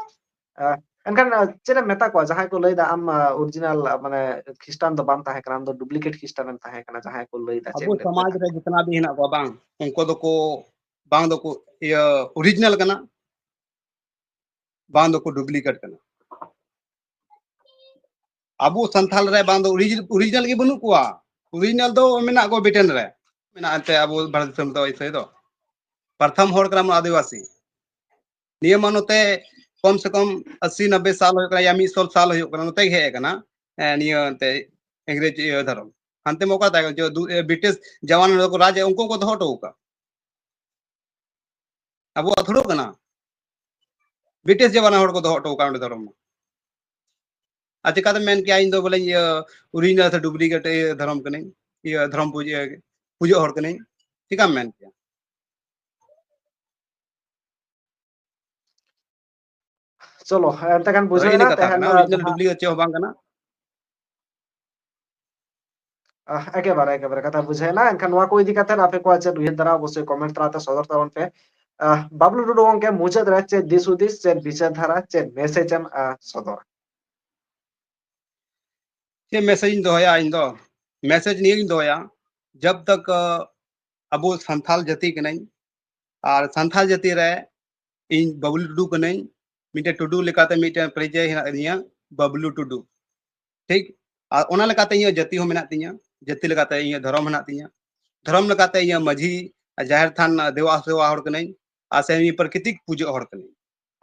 ᱟᱸ, ᱮᱱᱠᱷᱟᱱ, ᱟᱸ, ᱪᱮᱫ ᱮᱢ ᱢᱮᱛᱟ ᱠᱚᱣᱟ ᱡᱟᱦᱟᱸᱭ ᱠᱚ ᱞᱟᱹᱭᱫᱟ ᱟᱢ, ᱟᱸ, original, ᱟᱸ, ᱢᱟᱱᱮ ᱠᱷᱨᱤᱥᱴᱟᱱ ᱫᱚ ᱵᱟᱢ ᱛᱟᱦᱮᱸ ᱠᱟᱱᱟ, ᱟᱢ ᱫᱚ duplicate ᱠᱷᱨᱤᱥᱴᱟᱱ ᱮᱢ ᱛᱟᱦᱮᱸ ᱠᱟᱱᱟ, ᱡᱟᱦᱟᱸᱭ ᱠᱚ ᱞᱟᱹᱭᱫᱟ, ᱪᱮᱫ ᱟᱵᱚ ᱮᱢ ᱞᱟᱹᱭ ᱥᱚᱢᱟᱡᱽ ᱫᱟᱲᱮᱭᱟᱜᱼᱟ? ᱨᱮ ᱡᱤᱛᱱᱟ ᱵᱷᱤ ᱦᱮᱱᱟᱜ ᱠᱚᱣᱟ ᱵᱟᱝ, ᱩᱱᱠᱩ ᱫᱚᱠᱚ, ᱵᱟᱝ ᱫᱚᱠᱚ, ᱤᱭᱟᱹ, original ᱠᱟᱱᱟ, ᱵᱟᱝ ᱫᱚᱠᱚ duplicate ᱠᱟᱱᱟ᱾ ᱟᱵᱚ ᱥᱟᱱᱛᱟᱞ ᱨᱮ ᱵᱟᱝ ᱫᱚ origi-, original ᱜᱮ ᱵᱟᱹᱱᱩᱜ ᱠᱚᱣᱟ᱾ Original ᱫᱚ ᱢᱮᱱᱟᱜ ᱠᱚᱣᱟ ᱵᱨᱤᱴᱮᱱ ᱨᱮ, ᱢᱮᱱᱟᱜ ᱮᱱᱛᱮ ᱟᱵᱚ ᱵᱷᱟᱨᱚᱛ ᱫᱤᱥᱚᱢ ᱫᱚ ᱤᱥᱟᱹᱭ ᱫᱚ᱾ ᱯᱨᱚᱛᱷᱚᱢ ᱦᱚᱲ ᱠᱟᱱᱟ ᱵᱚᱱ ᱟᱹᱫᱤᱵᱟᱹᱥᱤ᱾ ᱱᱤᱭᱟᱹ ᱢᱟ ᱱᱚᱛᱮ ᱠᱚᱢ ᱥᱮ ᱠᱚᱢ ᱟᱥᱤ ᱱᱚᱵᱵᱳᱭ ᱥᱟᱞ ᱦᱩᱭᱩᱜ ᱠᱟᱱᱟ, ᱭᱟ ᱢᱤᱫ ᱥᱚ ᱥᱟᱞ ᱦᱩᱭᱩᱜ ᱠᱟᱱᱟ, ᱱᱚᱛᱮ ᱜᱮ ᱦᱮᱡ ᱟᱠᱟᱱᱟ, ᱮ, ᱱᱤᱭᱟᱹ ᱮᱱᱛᱮ ᱤᱝᱨᱮᱡᱽ ᱤᱭᱟᱹ ᱫᱷᱚᱨᱚᱢ᱾ ᱦᱟᱱᱛᱮ ᱢᱟ ᱚᱠᱟ ᱛᱟᱦᱮᱸ ᱠᱟᱱᱟ? ᱡᱚ-, ᱫᱩ-, ᱮ, ᱵᱨᱤᱴᱤᱥ ᱡᱟᱣᱟᱱ ᱠᱚ ᱨᱟᱡᱽ ᱮ, ᱩᱱᱠᱩ ᱠᱚ ᱫᱚᱦᱚ ᱦᱚᱴᱚ ᱟᱠᱟᱫ᱾ ᱟᱵᱚᱣᱟᱜ ᱛᱷᱚᱲᱟ ᱠᱟᱱᱟ᱾ ᱵᱨᱤᱴᱤᱥ ᱡᱟᱢᱟᱱᱟ ᱦᱚᱲ ᱠᱚ ᱫᱚᱦᱚ ᱦᱚᱴᱚ ᱟᱠᱟᱫ ᱚᱸᱰᱮ ᱫᱷᱚᱨᱚᱢ ᱢᱟ᱾ ᱟᱨ ᱪᱤᱠᱟᱛᱮᱢ ᱢᱮᱱ ᱠᱮᱭᱟ ᱤᱧ ᱫᱚ ᱵᱚᱞᱮ ᱤᱭᱟᱹ original ᱥᱮ duplicate ᱤᱭᱟᱹ ᱫᱷᱚᱨᱚᱢ ᱠᱟᱹᱱᱟᱹᱧ, ᱤᱭᱟᱹ ᱫᱷᱚᱨᱚᱢ ᱯᱩᱡᱟᱹ, ᱯᱩᱡᱟᱹ ᱦᱚᱲ ᱠᱟᱹᱱᱟᱹᱧ? ᱪᱤᱠᱟᱢ ᱢᱮᱱ ᱠᱮᱭᱟ? ᱪᱚᱞᱚ, ᱮᱱᱛᱮ ᱠᱷᱟᱱ ᱛᱚ, ᱵᱩᱡᱷᱟᱹᱣ ᱤᱱᱟᱹ ᱮᱱᱟ ᱠᱟᱛᱷᱟ ᱛᱮᱦᱮᱧ ᱠᱟᱱᱟ, ᱫᱚ original ᱡᱟᱦᱟᱸ duplicate ᱪᱮᱫ ᱦᱚᱸ ᱵᱟᱝ ᱠᱟᱱᱟ᱾ ᱟᱦ, ᱮᱠᱮᱵᱟᱨᱮ, ᱮᱠᱮᱵᱟᱨᱮ ᱠᱟᱛᱷᱟ ᱵᱩᱡᱷᱟᱹᱣ ᱮᱱᱟ᱾ ᱮᱱᱠᱷᱟᱱ ᱱᱚᱣᱟ ᱠᱚ ᱤᱫᱤ ᱠᱟᱛᱮ ᱟᱯᱮ ᱠᱚᱣᱟᱜ ᱪᱮᱫ ᱩᱭᱦᱟᱹᱨ ᱫᱷᱟᱨᱟ ᱚᱵᱚᱥᱥᱳᱭ comment ᱛᱟᱞᱟᱛᱮ ᱥᱚᱫᱚᱨ ᱛᱟᱵᱚᱱ ᱯᱮ᱾ ᱟᱦ, ᱵᱟᱵᱞᱩ ᱴᱩᱰᱩ ᱜᱚᱝᱠᱮ, ᱢᱩᱪᱟᱹᱫ ᱨᱮ ᱪᱮᱫ ᱫᱤᱥ ᱦᱩᱫᱤᱥ, ᱪᱮᱫ ᱵᱤᱪᱟᱹᱨ ᱫᱷᱟᱨᱟ, ᱪᱮᱫ message ᱮᱢ, ᱟᱦ, ᱥᱚᱫᱚᱨᱟ? ᱪᱮᱫ message ᱤᱧ ᱫᱚᱦᱚᱭᱟ? ᱤᱧ ᱫᱚ message ᱱᱤᱭᱟᱹᱜᱤᱧ ᱫᱚᱦᱚᱭᱟ, ᱡᱟᱵ ᱛᱟᱠ, ᱟᱵᱚ ᱥᱟᱱᱛᱟᱞ ᱡᱟᱹᱛᱤ ᱠᱟᱹᱱᱟᱹᱧ, ᱟᱨ ᱥᱟᱱᱛᱟᱲ ᱡᱟᱹᱛᱤ ᱨᱮ ᱤᱧ ᱵᱟᱵᱞᱩ ᱴᱩᱰᱩ ᱠᱟᱹᱱᱟᱹᱧ᱾ ᱢᱤᱫᱴᱮᱱ ᱴᱩᱰᱩ ᱞᱮᱠᱟᱛᱮ ᱢᱤᱫᱴᱮᱱ ᱯᱚᱨᱤᱪᱚᱭ ᱦᱮᱱᱟᱜ ᱛᱤᱧᱟᱹ, ᱵᱟᱵᱞᱩ ᱴᱩᱰᱩ᱾ ᱴᱷᱤᱠ? ᱟᱨ ᱚᱱᱟ ᱞᱮᱠᱟᱛᱮ ᱤᱧᱟᱹᱜ ᱡᱟᱹᱛᱤ ᱦᱚᱸ ᱢᱮᱱᱟᱜ ᱛᱤᱧᱟᱹ, ᱡᱟᱹᱛᱤ ᱞᱮᱠᱟᱛᱮ ᱤᱧᱟᱹᱜ ᱫᱷᱚᱨᱚᱢ ᱦᱮᱱᱟᱜ ᱛᱤᱧᱟᱹ, ᱫᱷᱚᱨᱚᱢ ᱞᱮᱠᱟᱛᱮ ᱤᱧᱟᱹᱜ ᱢᱟᱹᱡᱷᱤ, ᱡᱟᱦᱮᱨ ᱛᱷᱟᱱ ᱫᱮᱵᱟ ᱥᱮᱵᱟ ᱦᱚᱲ ᱠᱟᱹᱱᱟᱹᱧ, ᱟᱨ ᱥᱮ ᱤᱧ ᱯᱨᱟᱠᱨᱤᱛᱤᱠ ᱯᱩᱡᱟᱹ ᱦᱚᱲ ᱠᱟᱹᱱᱟᱹᱧ᱾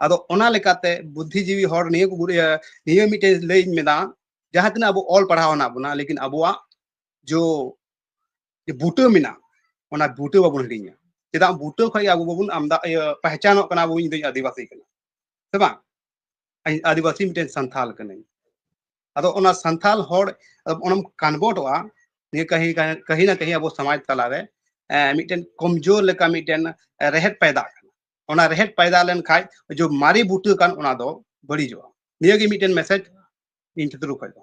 ᱟᱫᱚ ᱚᱱᱟ ᱞᱮᱠᱟᱛᱮ ᱵᱩᱫᱽᱫᱷᱤᱡᱤᱵᱤ ᱦᱚᱲ ᱱᱤᱭᱟᱹ ᱠᱚ ᱜᱩᱨ-, ᱤᱭᱟᱹ, ᱱᱤᱭᱟᱹ ᱢᱤᱫᱴᱮᱱ ᱞᱟᱹᱭ ᱤᱧ ᱢᱮᱱᱟ, ᱡᱟᱦᱟᱸ ᱛᱤᱱᱟᱹᱜ ᱟᱵᱚ ᱚᱞ ᱯᱟᱲᱦᱟᱣ ᱦᱮᱱᱟᱜ ᱵᱚᱱᱟ, ᱞᱮᱠᱤᱱ ᱟᱵᱚᱣᱟᱜ ᱡᱚ, ᱡᱮ ᱵᱩᱴᱟᱹ ᱢᱮᱱᱟᱜ, ᱚᱱᱟ ᱵᱩᱴᱟᱹ ᱵᱟᱵᱚᱱ ᱦᱤᱲᱤᱧᱟ᱾ ᱪᱮᱫᱟᱜ ᱵᱩᱴᱟᱹ ᱠᱷᱚᱱ ᱜᱮ ᱟᱵᱚ ᱵᱚᱱ ᱟᱢᱫᱟ, ᱤᱭᱟᱹ, ᱯᱮᱦᱪᱟᱱᱚᱜ ᱠᱟᱱᱟ, ᱟᱵᱚ ᱤᱧ ᱫᱚᱧ ᱟᱹᱫᱤᱵᱟᱹᱥᱤ ᱠᱟᱱᱟ, ᱥᱮ ᱵᱟᱝ? ᱤᱧ ᱟᱹᱫᱤᱵᱟᱹᱥᱤ ᱢᱤᱫᱴᱮᱱ ᱥᱟᱱᱛᱟᱞ ᱠᱟᱹᱱᱟᱹᱧ᱾ ᱟᱫᱚ ᱚᱱᱟ ᱥᱟᱱᱛᱟᱞ ᱦᱚᱲ, ᱟᱫᱚ ᱚᱱᱟᱢ ᱠᱚᱱᱵᱷᱟᱨᱴᱚᱜᱼᱟ, ᱱᱤᱭᱟᱹ ᱠᱟᱹᱦᱤ, ᱠᱟᱹᱦᱤ ᱱᱟ ᱠᱟᱹᱦᱤ ᱟᱵᱚ ᱥᱚᱢᱟᱡᱽ ᱛᱟᱞᱟᱨᱮ, ᱮ, ᱢᱤᱫᱴᱮᱱ ᱠᱚᱢᱡᱳᱨ ᱞᱮᱠᱟ ᱢᱤᱫᱴᱮᱱ ᱨᱮᱦᱮᱫ ᱯᱟᱭᱫᱟᱜ ᱠᱟᱱᱟ᱾ ᱚᱱᱟ ᱨᱮᱦᱮᱫ ᱯᱟᱭᱫᱟ ᱞᱮᱱᱠᱷᱟᱡ ᱡᱚ ᱢᱟᱨᱮ ᱵᱩᱴᱟᱹ ᱠᱟᱱ ᱚᱱᱟ ᱫᱚ ᱵᱟᱹᱲᱤᱡᱚᱜᱼᱟ᱾ ᱱᱤᱭᱟᱹᱜᱮ ᱢᱤᱫᱴᱮᱱ ᱢᱮᱥᱮᱡᱽ ᱤᱧ ᱛᱚᱨᱚᱯ ᱠᱷᱚᱡ ᱫᱚ᱾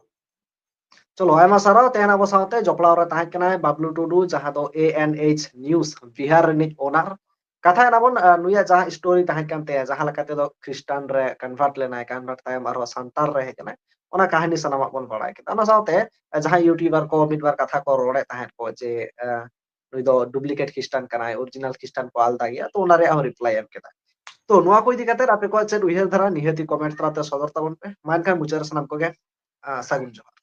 ᱪᱚᱞᱚ, ᱟᱭᱢᱟ ᱥᱟᱨᱦᱟᱣ᱾ ᱛᱮᱦᱮᱧ ᱟᱵᱚ ᱥᱟᱶᱛᱮ ᱡᱚᱯᱲᱟᱣ ᱨᱮ ᱛᱟᱦᱮᱸ ᱠᱟᱱᱟᱭ ᱵᱟᱵᱞᱩ ᱴᱩᱰᱩ, ᱡᱟᱦᱟᱸ ᱫᱚ A N H News Bihar ᱨᱤᱱᱤᱡ owner᱾ ᱠᱟᱛᱷᱟ ᱮᱱᱟ ᱵᱚᱱ, ᱟᱸ, ᱱᱩᱭᱟᱜ ᱡᱟᱦᱟᱸ story ᱛᱟᱦᱮᱸ ᱠᱟᱱ ᱛᱟᱭᱟ, ᱡᱟᱦᱟᱸ ᱞᱮᱠᱟ ᱛᱮᱫᱚ ᱠᱷᱨᱤᱥᱴᱟᱱ ᱨᱮ convert ᱞᱮᱱᱟᱭ, convert ᱛᱟᱭᱚᱢ ᱟᱨᱦᱚᱸ ᱥᱟᱱᱛᱟᱲ ᱨᱮ ᱦᱮᱡ ᱮᱱᱟᱭ, ᱚᱱᱟ ᱠᱟᱹᱦᱱᱤ ᱥᱟᱱᱟᱢᱟᱜ ᱵᱚᱱ ᱵᱟᱲᱟᱭ ᱠᱮᱫᱟ᱾ ᱚᱱᱟ ᱥᱟᱶᱛᱮ, ᱟᱸ, ᱡᱟᱦᱟᱸᱭ YouTuber ᱠᱚ ᱢᱤᱫ ᱵᱟᱨ ᱠᱟᱛᱷᱟ ᱠᱚ ᱨᱚᱲᱮᱫ ᱛᱟᱦᱮᱸᱫ ᱠᱚ ᱡᱮ, ᱟᱸ, ᱱᱩᱭ ᱫᱚ duplicate ᱠᱷᱨᱤᱥᱴᱟᱱ ᱠᱟᱱᱟᱭ, original ᱠᱷᱨᱤᱥᱴᱟᱱ ᱠᱚ ᱟᱞᱟᱫᱟ ᱜᱮᱭᱟ, ᱛᱚ ᱚᱱᱟ ᱨᱮᱭᱟᱜ ᱦᱚᱸ reply ᱮᱢ ᱠᱮᱫᱟ᱾ ᱛᱚ ᱱᱚᱣᱟ ᱠᱚ ᱤᱫᱤ ᱠᱟᱛᱮ ᱟᱯᱮ ᱠᱚᱣᱟᱜ ᱪᱮᱫ ᱩᱭᱦᱟᱹᱨ ᱫᱷᱟᱨᱟ, ᱱᱤᱦᱟᱹᱛᱤ comment ᱛᱟᱞᱟᱛᱮ ᱥᱚᱫᱚᱨ ᱛᱟᱵᱚᱱ ᱯᱮ᱾ ᱢᱟ ᱮᱱᱠᱷᱟᱱ ᱢᱩᱪᱟᱹᱫ ᱨᱮ ᱥᱟᱱᱟᱢ ᱠᱚᱜᱮ, ᱟᱸ, ᱥᱟᱹᱜᱩᱱ ᱡᱚᱦᱟᱨ᱾